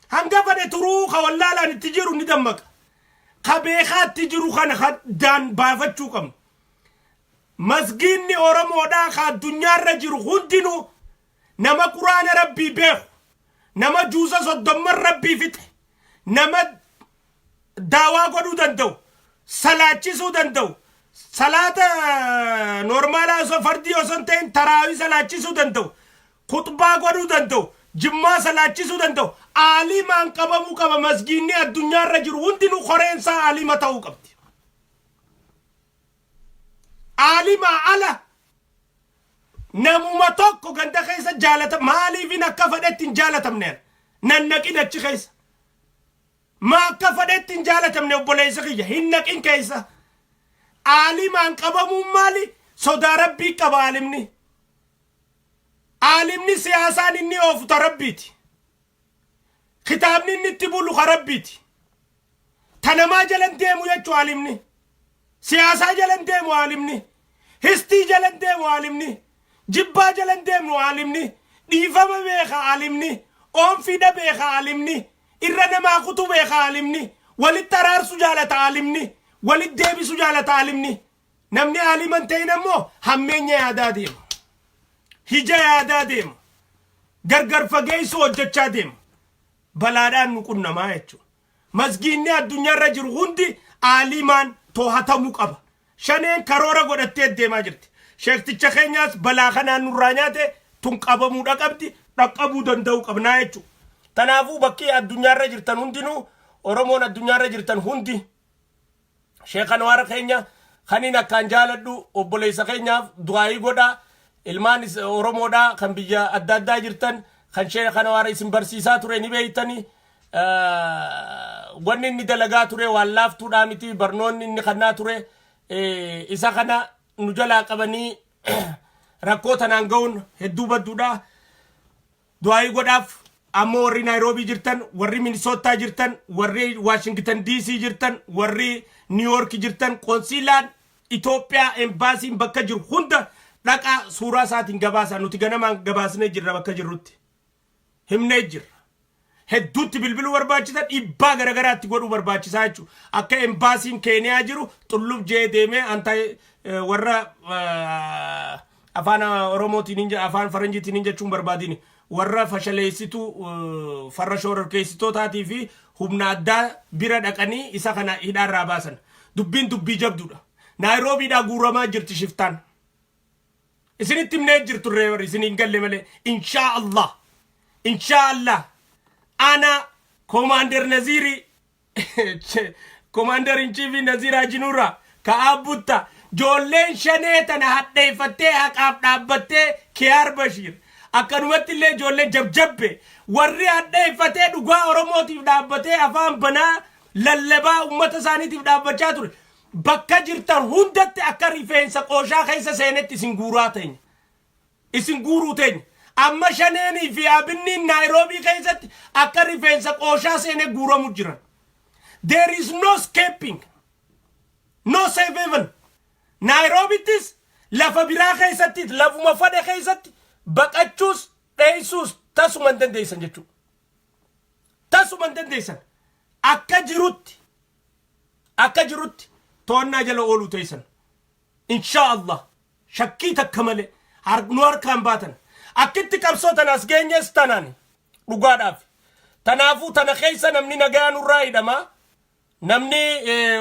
Hanga fedhe turuu ka wallaalaan itti jiru ni dammaqa. Ka beekaa itti jiru kana daan baafachuu qabna. Masgiinni Oromoodhaa ka addunyaarra jiru hundinuu nama Quraana Rabbii beeku, nama juuza 30n Rabbii fixe, nama daawaa godhuu danda'u, salaachisuu danda'u, salaata normaalaa osoo fardii osoo hin ta'in taraawii salaachisuu danda'u, khutbaa godhuu danda'u, jimmaa salaachisuu danda'u, aalimaan qabamuu qaba. Masgiinni addunyaarra jiru hundinuu koreensaa aalima ta'uu qabdi. Aalimaa ala namuma tokko ganda keessa jaalata maaliifin akka fedhetti hin jaalatamne? Nan naqin achi keessa. Ma akka fedhetti hin jaalatamne, obboleessa kiyya hin naqin keessa. Aalimaan qabamuun maali? Sodaa Rabbii qaba aalimni. Aalimni siyaasaan inni oofu ta Rabbiiti. Kitaabni inni itti bulu ka Rabbiiti. Ta namaa jalan deemu jechuu aalimni. Siyaasaa jalan deemu aalimni. Histii jalan deemu aalimni. Jibbaa jalan deemu aalimni. Dhiifama beeka aalimni. Oonfiidha beeka aalimni. Irra namaa kutu beeka aalimni. Walitti araarsu jaalata aalimni. Walitti deebisu jaalata aalimni. Namni aalima hin ta'in ammoo hammeenya yaadaa deema. Hija yaadaa deema. Gargar fageessuu hojjechaa deema. Balaadhaan nu qunnamaa jechuudha. Masgiinni addunyaarra jiru hundi aalimaan to'atamuu qaba. Shaneen karoora godhattee deemaa jirti. Sheekticha keenyaas balaa kanaan nurraa nyaate tun qabamuudha qabdi, dhaqqabuu danda'uu qabnaa jechuudha. Kanaafuu bakki addunyaarra jirtan hundinuu, Oromoon addunyaarra jirtan hundi, Sheekh Anwaar keenya kaniin akkaan jaaladhu, obboleessa keenyaaf du'aayii godhaa. Ilmaan Oromoodhaa kan biyya adda addaa jirtan, kan Sheekh Anwaar isin barsiisaa ture ni beeytanii. Wanni inni dalagaa ture waan laaftuudhaa miti. Barnoonni inni kannaa ture isa kana nu jalaa qabanii rakkoo tanaan ga'uun hedduu badduudha. Du'aayii godhaaf. Ammoo warri Naayiroobii jirtan, warri Minisootaa jirtan, warri Waashingtan DC jirtan, warri Niiyork jirtan, qoonsiilaan Itoophiyaa, embaasiin bakka jiru hunda dhaqaa suuraa isaatiin gabaasa. Nuti ganamaan gabaasnee jirra, bakka jirrutti. Himnee jirra. Hedduutti bilbiluu barbaachisa, dhiibbaa garagaraatti godhuu barbaachisaa jechuudha. Akka embaasiin Keeniyaa jiru xullub jee deemee anta warra afaan Oromootiin, afaan Faranjiitiin jechuun barbaadini, warra fashaleessituu farra shororkeessitootaatii fi humna addaa bira dhaqanii isa kana hidhaarraa baasan. Dubbiin dubbii jabduudha. Naayiroobiidhaa guuramaa jirti shiftaan. Isinitti himnee jirtu reebar isin hin galle malee. Inshaa Allah. Inshaa Allah. Ana Commander Nazirii, Commander in Chief Naziir Hajinuura ka Abbutta, joolleen shanee tana hadheeffattee haqaaf dhaabbattee, Kiyaar Bashiir, akkanumatti illee ijoolleen jabjabbe, warri hadheeffatee dhugaa Oromootiif dhaabbatee afaan banaa lallabaa ummata isaaniitiif dhaabbachaa ture, bakka jirtan hundatti akka rifeensa qooshaa keessa seenetti isin guuraa teenya. Isin guuruu teenya. Amma shaneenii fi abinniin Naayiroobii keessatti akka rifeensa qooshaa seenee guuramu jiran. There is no escaping. No safe haven. Naayiroobiittis lafa biraa keessatti, lafuma fadhe keessatti baqachuus dheessuus tasuma hin dandeessan jechuudha. Tasuma hin dandeessan. Akka jirutti to'annaa jala ooluu teessan. Inshaa Allah, shakkii takka malee nu harkaan baatan. Akkitti qabsoo tanaas geenyees tanaan dhugaadhaaf. Tanaafuu tana keessa namni nagaa nurraa hidhamaa. Namni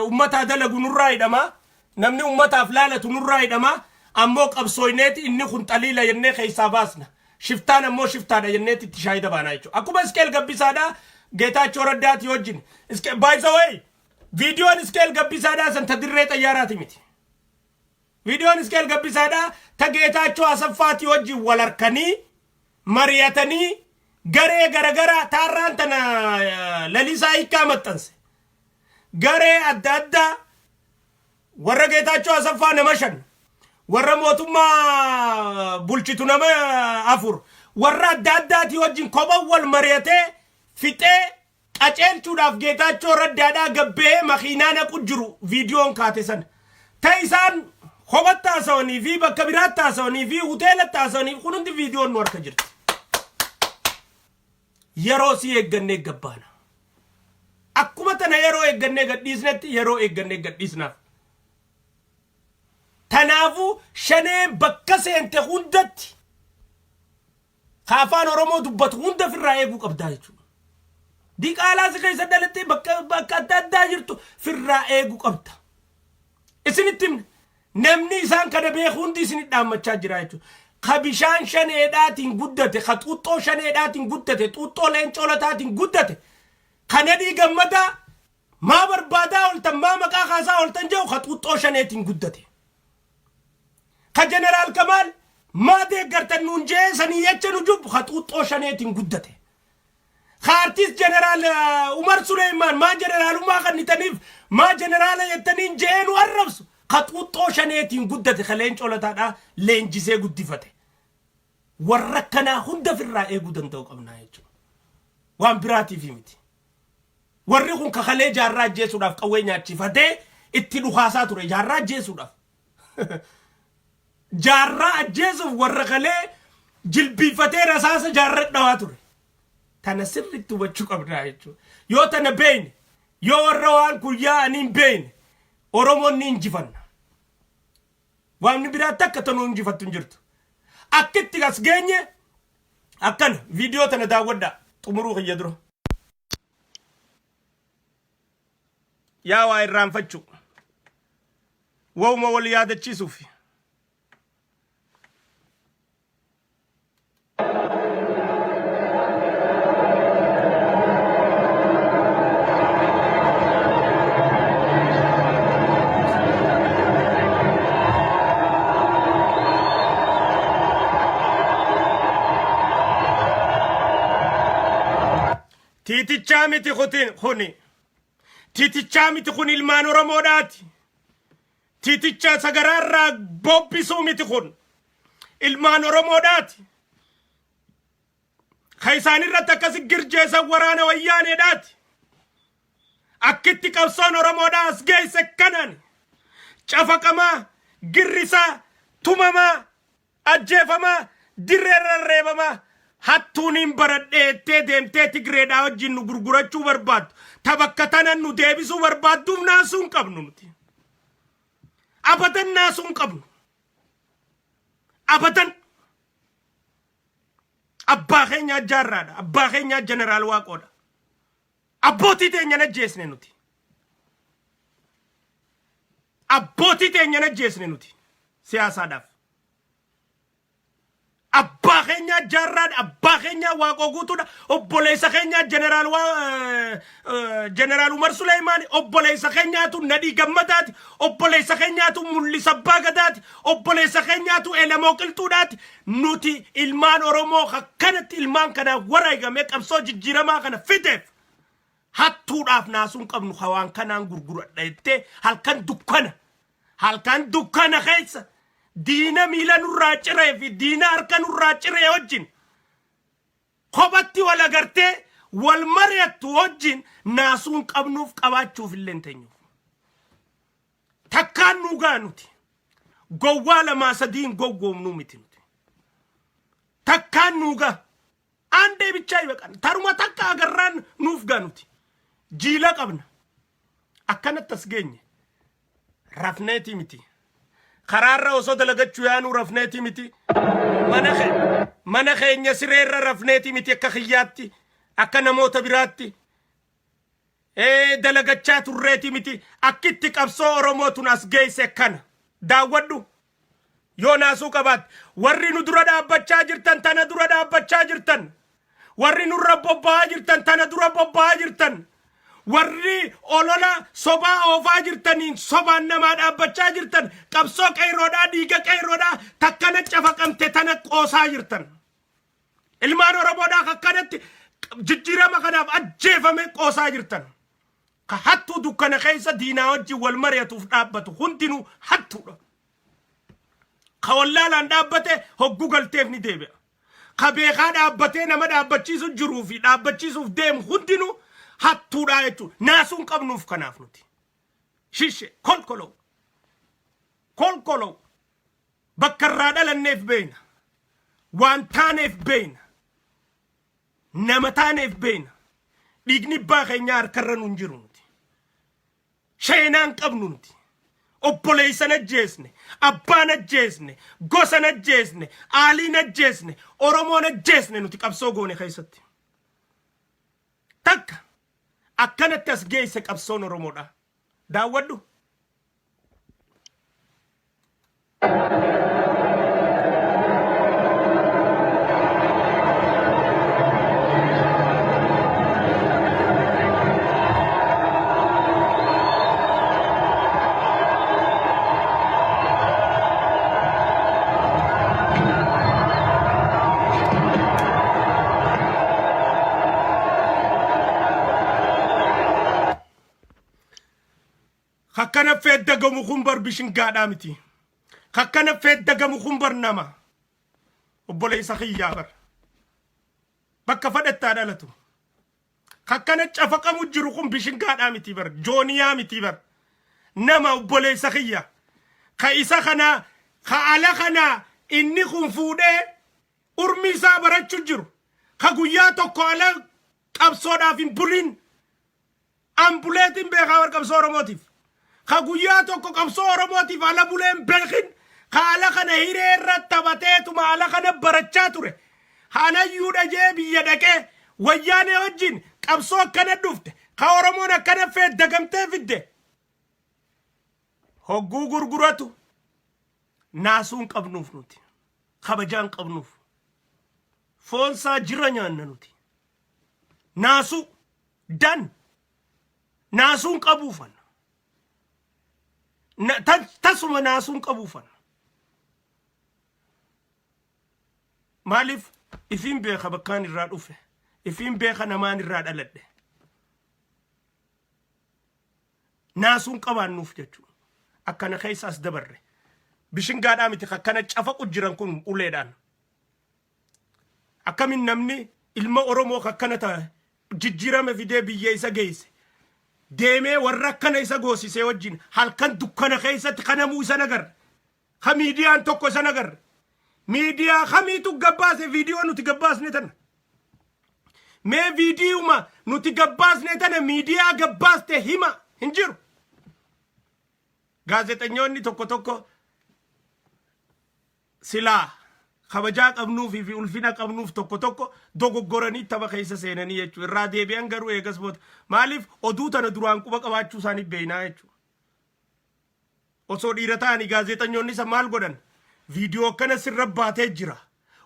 ummataa dalagu nurraa hidhamaa. Namni ummataaf laalatu nurraa hidhamaa. Ammoo qabsooyneeti inni kun xaliila jennee keessaa baasna. Shiftaan ammoo shiftaadha jenneeti itti shaayida baanaa jechuudha. Akkuma Iskeel Gabbisaadhaa Geetaachoo Raddaati wajjin. By the way, viidiyoon Iskeel Gabbisaadhaa san ta dirree xayyaaraati miti. Viidiyoon Iskeel Gabbisaadhaa ta Geetaachoo Asaffaati wajjin wal harkanii mari'atanii garee garagaraa taarraan tana Lalisaa Hiikkaa maxxanse. Garee adda addaa, warra Geetaachoo Asaffaa nama shan, warra mootummaa bulchitu nama afur, warra adda addaatii wajjin kophan wal mari'atee fixee qaceelchuudhaaf Geetaachoo Raddaadhaa gabbee makiinaa naqu jiru viidiyoon kaate sana. Ta isaan kophatti haasawanii fi bakka biraatti haasawanii fi hoteelatti haasawanii kun hundi viidiyoon nu harka jirti. Yeroo si eeggannee gabbaana. Akkuma tana yeroo eeggannee gadhiisnetti yeroo eeggannee gadhiisnaaf. Tanaafuu shaneen bakka seente hundatti ka afaan Oromoo dubbatu hunda ofirraa eeguu qabdaa jechuudha. Diqaalaa si keessa dhalattee bakka bakka adda addaa jirtu firraa eeguu qabda. Isinitti himne, namni isaan kana beeku hundi isinit dhaammachaa jira jechuudha. Ka bishaan shaneedhaatiin guddate, ka xuuxxoo shaneedhaatiin guddate, xuuxxoo leencoo lataatiin guddate, ka Nadhii Gammadaa maa barbaadaa ooltan, maa maqaa kaasaa ooltan jedhu, ka xuuxxoo shaneetiin guddate. Ka Jeneraal Kamaal maa deeggartan nuun jee sanii jecha nu jubbu, ka xuuxxoo shaneetiin guddate. Ka artist Jeneraal Umar Suleemaan maa jeneraalummaa kannitaniif, maa jeneraala jettaniin jee nu arrabsu, ka xuuxxoo shaneetiin guddate, ka leencoo lataadhaa leenjisee guddifate. Warra kanaa hunda ofirraa eeguu danda'u qabnaa jechuudha. Waan biraatiif miti. Warri kun kakalee Jaarraa ajjeesuudhaaf qawwee nyaachifatee itti dhukaasaa ture Jaarraa ajjeesuudhaaf. Jaarraa ajjeesuuf warra kalee jilbiifatee rasaasa Jaarra dhawaa ture. Tana sirriitti hubachuu qabnaa jechuudha. Yoo tana beeyne, yoo warra waan kun yaa'anii hin beeyne, Oromoon ni injifanna. Waan biraatti akka tanuu injifattu hin jirtu. Akkitti as geenye Akkana viidiyoo tana daawwadhaa xumuruu kiyya dura. Yaa waa irraanfachuu. Wauma wal yaadachiisuuf. Tiitichaa miti kuni. Tiitichaa miti kun ilmaan Oromoodhaati. Tiiticha sagaraarraa bobbisuu miti kun. Ilmaan Oromoodhaati. Ka isaan irratti akkasi girjeessan waraana wayyaaneedhaati. Akkitti qabsoon Oromoodhaa as geesse kanaan cafaqamaa, girrisaa, tumamaa, ajjeefamaa, dirree rarreebamaa hattuun hin baradheettee deemtee Tigreedhaa wajjin nu gurgurachuu barbaaddu. Ta bakka tanan nu deebisuu barbaadduuf naasuu hin qabnu nuti. Abadan naasuu hin qabnu. Abadan. Abbaa keenyaa jaarraadha. Abbaa keenyaa jeneraal Waaqoodha. Abbootii teenya hin ajjeesne nuti. Abbootii teenya hin ajjeesne nuti siyaasaadhaaf. Abbaa keenyaa jaarraadha. Abbaa keenyaa Waaqoo Guutuudha. Obboleessa keenyaa jeneraal jeneraal Umar Suleymaani. Obboleessa keenyaatu Nadhii Gammadaati. Obboleessa keenyaatu Mul'isa Abbaa Gadaati. Obboleessa keenyaatu Elemoo Qilxuudhaati. Nuti ilmaan Oromoo akkanatti ilmaan kanaan wareegamee qabsoo jijjiiramaa kana fideef hattuudhaaf naasuu hin qabnu ka waan kanaan gurguradha jettee halkan dukkana halkan dukkana keessa diina miila nurraa ciree fi diina harka nurraa ciree wajjin kophatti wal agartee wal mari'attu wajjin naasuu hin qabnuuf qabaachuuf illee hin teenyuuf. Takkaan nuu ga'a nuti. Gowwaa lamaa sadii hin gowwoomnuu miti nuti. Takkaan nuu ga'a. Aandee bichaa ibaqan. Taruma takka agarraan nuuf ga'a nuti. Jiila qabna. Akkanatti as geenye. Rafneetii miti. Karaarra osoo dalagachuu yaanuu rafneetii miti. Mana ke mana keenya sireerra rafneetii miti akka kiyyaatti akka namoota biraatti. Ee dalagachaa turreetii miti akkitti qabsoo Oromoo tun as geesse kana. Daawwadhu. Yoo naasuu qabaatte warri nu dura dhaabbachaa jirtan tana dura dhaabbachaa jirtan. Warri nurra bobba'aa jirtan tana dura bobba'aa jirtan. Warri olola sobaa oofaa jirtaniin sobaan namaa dhaabbachaa jirtan qabsoo qeerroodhaa dhiiga qeerroodhaa takkana cafaqamte tana qoosaa jirtan. Ilmaan Oromoodhaa akkanatti jijjiirama kanaaf ajjeefame qoosaa jirtan. Ka hattuu dukkana keessa diinaa wajjin wal mari'atuuf dhaabbatu hundinuu hattuudha. Ka wallaalaan dhaabbate hogguu galteef ni deebi'a. Ka beekaa dhaabbatee nama dhaabbachiisu jiruu fi dhaabbachiisuuf deemu hundinuu hattuudha jechuudha. Naasuu hin qabnuuf kanaaf nuti. Shishe kolkoloo. Kolkoloo. Bakka irraa dhalanneef beeyna. Waan taaneef beeyna. Nama taaneef beeyna. Dhiigni abbaa keenyaa harkarra nu hin jiru nuti. Sheenaa hin qabnu nuti. Obboleessa hin ajjeesne, abbaa hin ajjeesne, gosa hin ajjeesne, aalii hin ajjeesne, Oromoo hin ajjeesne nuti qabsoo goone keessatti. Takka akkanatti as geesse qabsoon Oromoodha. Daawwadhu. Kakkana feeddagamu kun bar bishingaadhaa miti. Kakkana feeddagamu kun bar nama. Obboleessa kiyyaa bar. Bakka fadhattaa dhalatu. Kakkana cafaqamu jiru kun bishingaadhaa miti bar. Jooniyaa miti bar. Nama obboleessa kiyya. Ka isa kana ka ala kana inni kun fuudhee urmi isaa barachu jiru. Ka guyyaa tokko ala qabsoodhaaf hin bulin. An buleetiin beekaa bar qabsoo Oromootiif. Ka guyyaa tokko qabsoo Oromootiif ala bulee hin beekin. Ka ala kana hiree irra taphateetuma ala kana barachaa ture. Hanayyuudha jee biyya dhaqee wayyaanee wajjin qabsoo akkana dhufte ka Oromoon akkana feeddagamtee fidde hogguu gurguratu naasuun qabnuuf, nuti kabajaan qabnuuf foonsaa jira nyaanna. Nuti naasuu dan naasuun qabuufan tasuma naasuun qabuufan. Maaliif? Ifiin beeka bakkaan irraa dhufe, ifiin beeka namaan irraa dhaladhe. Naasuun qabaannuuf jechuudha. Akkana keessa as dabarre bishingaadhaa miti akkana cafaqu jiran kun uleedhaan. Akkamin namni ilma Oromoo akkana ta'e jijjiirame fidee biyya isa geesse deemee warra akkana isa goosisee wajjin halkan dukkana keessatti kanamuu isa nagarre, ka miidiyaan tokko isa nagarre, miidiyaa kamiitu gabbaase viidiyoo nuti gabbaasne tana? Mee viidiyuma nuti gabbaasne tana miidiyaa gabbaaste hima, hin jiru. Gaazexeessitoonni tokko tokko silaa kabajaa qabnuufii fi ulfina qabnuuf tokko tokko dogoggoranii tapha keessa seenanii jechuudha. Irraa deebi'an garuu eegas booda. Maaliif? Oduu tana duraan quba qabaachuu isaanii beeknaa jechuudha. Osoo dhiira ta'anii gaazexeessitoonni isa maal godhan? Viidiyoo akkana sirra baatee jira.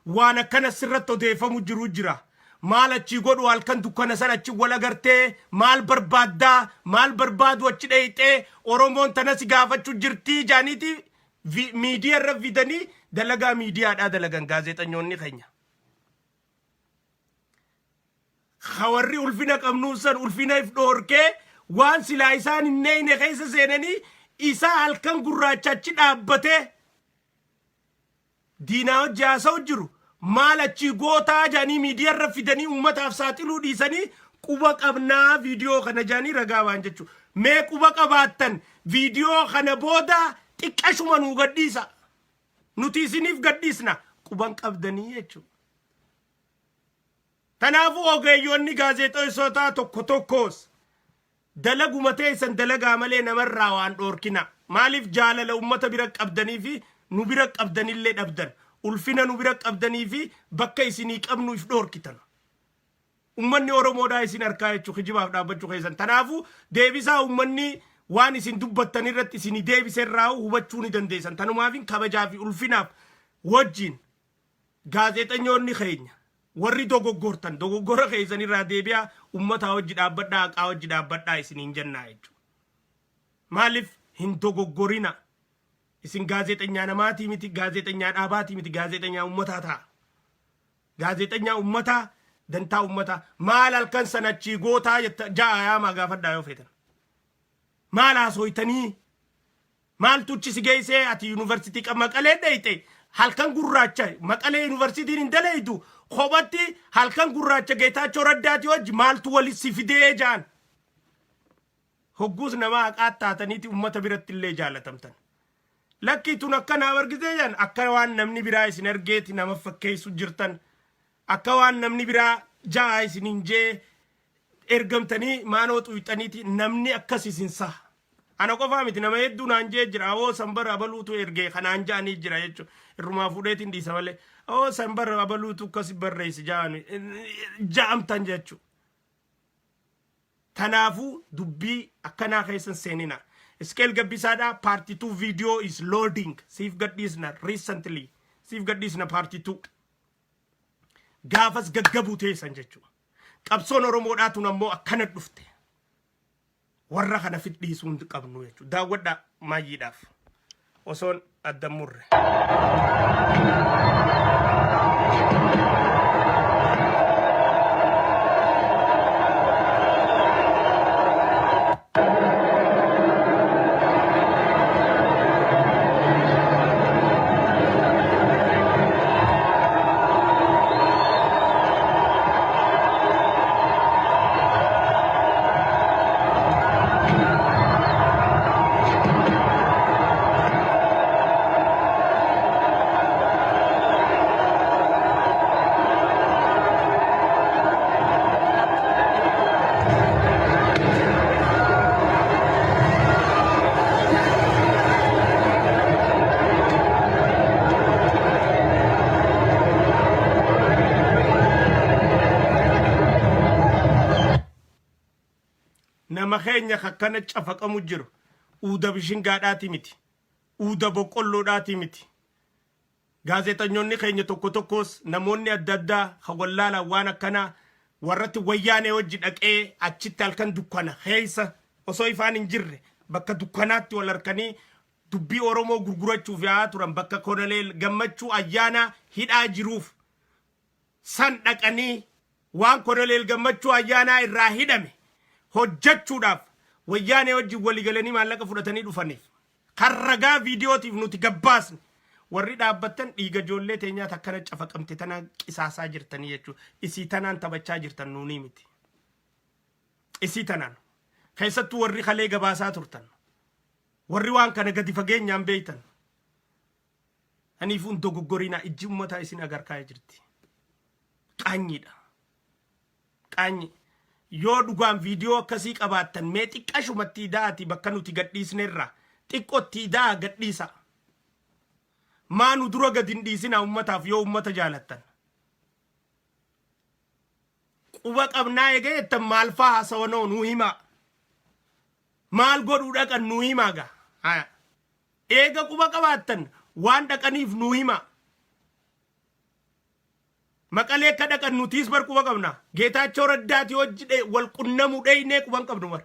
Waan akkana sirratti odeeffamu jiru jira. Maal achii godhu halkan dukkana sana achi wal agartee? Maal barbaaddaa? Maal barbaadu achi dheeyxee? Oromoon tana si gaafachuu jirtii jaaniiti miidiyaa irra fidanii dalagaa miidiyaadhaa dalagan gaazexeessitoonni keenya. Ka warri ulfina qabnuuf san ulfina if dhoorkee waan silaa isaan hin neeyne keessa seenanii isaa halkan gurraacha achi dhaabbatee diinaa hojii haasa'u jiru maal achii gootaa jedhanii miidiyaa irra fidanii uummataaf saaxiluu dhiisanii quba qabnaa viidiyoo kana jedhanii ragaa waan jechuudha. Mee quba qabaattan viidiyoo kana booda xiqqashuma nuu gadhiisa. Nuti isiniif gadhiisna, quban qabdanii jechuudha. Kanaafuu ogeeyyoonni gaazexeessotaa tokko tokkos dalaguma teessan dalagaa malee namarraa waan dhoorkina. Maaliif? Jaalala uummata bira qabdanii fi nu bira qabdanillee dhabdan. Ulfina nu bira qabdanii fi bakka isinii qabnu if dhoorkitan. Uummanni Oromoodhaa isin harkaa jechuun kijibaaf dhaabbachuu keessan. Kanaafuu deebisaa uummanni waan isin dubbattan irratti isinii deebise irraa hubachuu ni dandeessan. Tanumaafin kabajaa fi ulfinaaf wajjin gaazexeessitoonni keenya warri dogoggortan dogoggora keessan irraa deebi'aa, uummataa wajji dhaabbadhaa, haqaa wajji dhaabbadhaa isiniin jennaa jechuudha. Maaliif hin dogoggorina? Isin gaazexeenyaa namaatii miti, gaazexeenyaa dhaabaatii miti, gaazexeenyaa uummataa ta'a. Gaazexeenyaa uummataa, dantaa uummataa maal halkan sana achii gootaa jetta ja'a yaamaa gaafadhaa yoo feetan. Maal haasoytanii? Maaltu achi si geessee? Ati yuunivarsiitii Maqalee dheeyxe halkan gurraacha. Maqalee yuunivarsiitiin hin daleeytu kophatti halkan gurraacha Geetaachoo Raddaati wajji maaltu wali si fidee jaan. Hogguus nama haqaa taataniiti uummata biratti illee jaalatamtan. Lakkii tun akkanaa argitee jaan akka waan namni biraa isin argeeti nama fakkeessu jirtan, akka waan namni biraa ja'a isiniin jee ergamtanii maanoo xuyxaniiti namni akkas isin saha. Ana qofaa miti, nama hedduu naan jee jira. Awoo sanbar abaluutu ergee kanaan ja'anii jira jechuudha. Irrumaa fuudheetiin dhiisa malee. Awoo sanbar abaluutu akkas barreessi ja'an ja'amtan jechuudha. Kanaafuu dubbii akkanaa keessan seenina. Iskeel Gabbisaadhaa, part 2 video is loading. Siif gadhiisna recently. Siif gadhiisna part 2. Gaafas gaggabuu teessan jechuudha. Qabsoon Oromoodhaa tun ammoo akkana dhufte. Warra kana fidhiisuu hin qabnu jechuudha. Daawwadhaa maayyiidhaaf. Osoon adda murre. keenya akkana cafaqamu jiru uuda bishingaadhaati miti. Uuda boqqolloodhaati miti. Gaazexanyoonni keenya tokko tokkos namoonni adda addaa kan wallaalaan waan akkanaa warratti wayyaanee wajji dhaqee achitti halkan dukkana keessa osoo ifaan hin jirre bakka dukkanaatti wal harkanii dubbii Oromoo gurgurachuuf yaa'aa turan bakka Koloneel Gammachuu Ayyaanaa hidhaa jiruuf san dhaqanii waan Koloneel Gammachuu Ayyaanaa irraa hidhame hojjechuudhaaf wayyaanee wajjin waliigalanii maallaqa fudhatanii dhufaniif kan ragaa viidiyootiif nuti gabbaasne warri dhaabbattan dhiiga ijoollee teenyaa takkana cafaqamte tanaan qisaasaa jirtanii jechuudha. Isii tanaan taphachaa jirtan nuunii miti. Isii tanaan. Keessattuu warri kalee gabaasaa turtan. Warri waan kana gadi fageenyaan beektan. Aniifuu hin dogoggorinaa ijji ummataa isin agarkaa jirti. Qaanyiidha. Qaanyi. Yoo dhugaan viidiyoo akkasii qabaattan mee xiqqashumatti ida'aati bakka nuti gadhiisnerraa xiqqootti ida'a gadhiisa. Maa nu dura gadi hin dhiisinaa ummataaf yoo ummata jaalattan. Quba qabnaa eega jettan maal faa haasawanoo nuu himaa. Maal godhuu dhaqan nuu himaa gaa. Haya. Eega quba qabaattan waan dhaqaniif nuu himaa. Maqalee akka dhaqan nutiis bar quba qabna. Geetaachoo Raddaati hojji wal qunnamu dheeynee quba hin qabnu bar.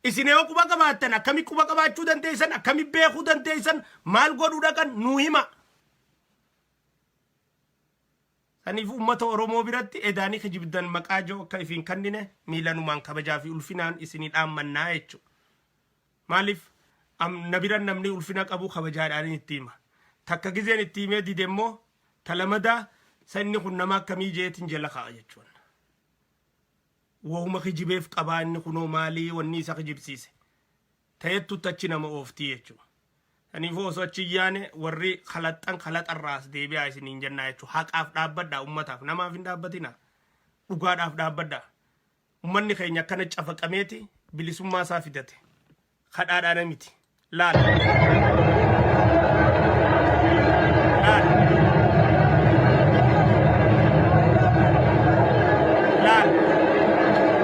Isin yoo quba qabaattan akkami quba qabaachuu dandeessan akkami beekuu dandeessan maal godhuu dhaqan nuu hima. Saniif uummata Oromoo biratti edaanii kijibdan maqaa joo akka ifiin kannine miilanumaan kabajaa fi ulfinaan isinii dhaammannaa jechuudha. Maaliif na bira namni ulfina qabu kabajaadhaan itti hima. Takka gizeen itti himee dide immoo ta lamadaa sa inni kun nama akkamii jeetiin jala ka'a jechuudha. Wahuma kijibeef qabaa inni kunoo maalii wanni isa kijibsiise. Ta'ettutti achi nama ooftii jechuudha. Kaniifuu osoo achi hin yaane warri kalaxxan kalaxarraa as deebi'aa isiniin jennaa jechuudha. Haqaaf dhaabbadhaa ummataaf namaaf hin dhaabbatinaa. Dhugaadhaaf dhaabbadhaa. Ummanni keenya akkana cafaqameeti bilisummaa isaa fidate. Kadhaadhaana miti. Laala. Laala. Laala.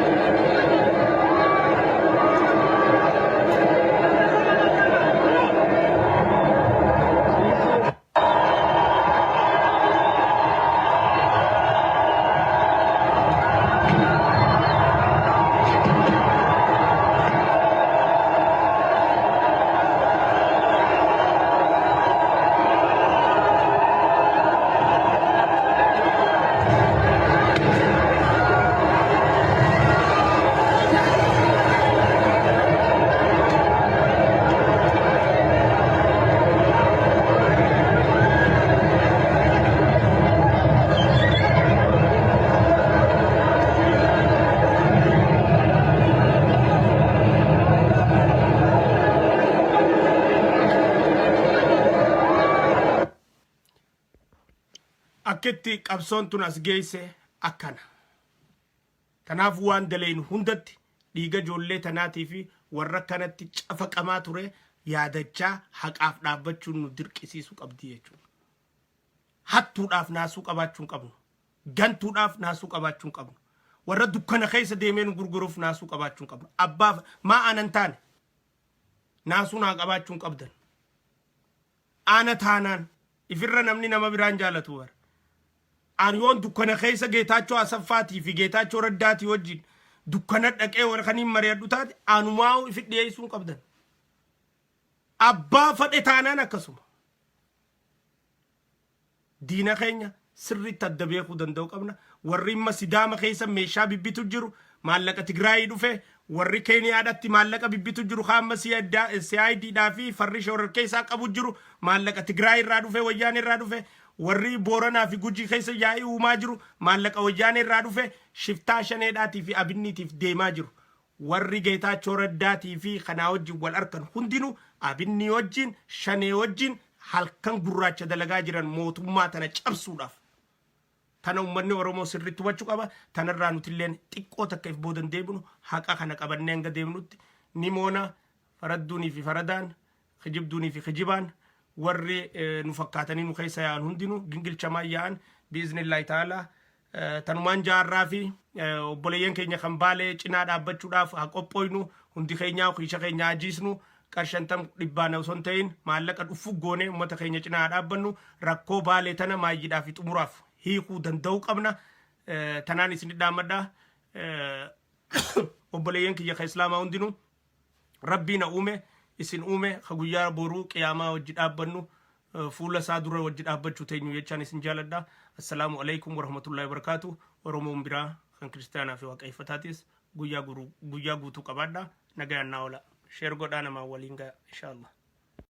Akkitti qabsoon tun as geesse akkana. Kanaaf waan daleynu hundatti dhiiga ijoollee tanaatii fi warra akkanatti cafaqamaa ture yaadachaa haqaaf dhaabbachuun nu dirqisiisuu qabdi jechuudha. Hattuudhaaf naasuu qabaachuu hin qabnu. Gantuudhaaf naasuu qabaachuu hin qabnu. Warra dukkana keessa deemee nu gurguruuf naasuu qabaachuu hin qabnu. Abbaaf maa aanan taane naasuu naa qabaachuu hin qabdan. Aana taanaan ifirra namni nama biraan jaalatu bara. An yoon dukkana keessa Geetaachoo Asaffaatii fi Geetaachoo Raddaatii wajjin dukkana dhaqee warra kaniin mari'adhu taate anumaa'u ifi dhiyeessuu hin qabdan. Abbaa fadhe taanaan akkasuma. Diina keenya sirriitti adda beekuu danda'u qabna. Warri imma Sidaama keessa meeshaa bibbitu jiru maallaqa Tigraayii dhufe warri Keeniyaadhatti maallaqa bibbitu jiru kaamma CID dhaa fi farri shororkeessaa qabu jiru maallaqa Tigraay irraa dhufe wayyaanee irraa dhufe warri Booranaa fi Gujii keessa yaa'ii uumaa jiru maallaqa wayyaanee irraa dhufe shiftaa shaneedhaatii fi abinniitiif deemaa jiru. Warri Geetaachoo Raddaatii fi kanaa wajjin wal arkan hundinuu abinnii wajjin shanee wajjin halkan gurraacha dalagaa jiran mootummaa tana cabsuudhaaf. Tana uummanni Oromoo sirriitti hubachuu qaba. Tanarraa nutilleen xiqqoo takka if booda hin deebinu haqa kana qabannee hanga deemnutti ni moona faradduunii fi faradaan kijibduunii fi kijibaan warri nu fakkaatanii nu keessa yaa'an hundinuu gingilchamaan yaa'an biiznillaahi ta'aalaa. Tanumaan jaarraa fi obboleeyyan keenya kan Baalee cinaa dhaabbachuudhaaf haa qophooynu. Hundi keenyaa kiisha keenya ajiisnu, qarshantam dhibbaan osoo hin ta'in maallaqa dhufu goone uummata keenya cinaa haa dhaabbannu. Rakkoo Baalee tana maayyiidhaa fi xumuraaf hiikuu danda'uu qabna. Tanaan isin dhaammadha. Obboleeyyan kiyya ka Islaamaa hundinuu, Rabbii na uume, isin uume, ka guyyaa boruu qiyaamaa wajji dhaabbannu, fuula isaa dura wajji dhaabbachuu teenyu jechaan isin jaaladha. Assalaamu alaikum warahmatullahi wabarakaatu. Oromoon biraa kan kiristaanaa fi waaqeffataatis guyyaa guutuu qabaadha. Nagayaan naa oola. Share godhaa, namaa waliin gaya, insha Allah.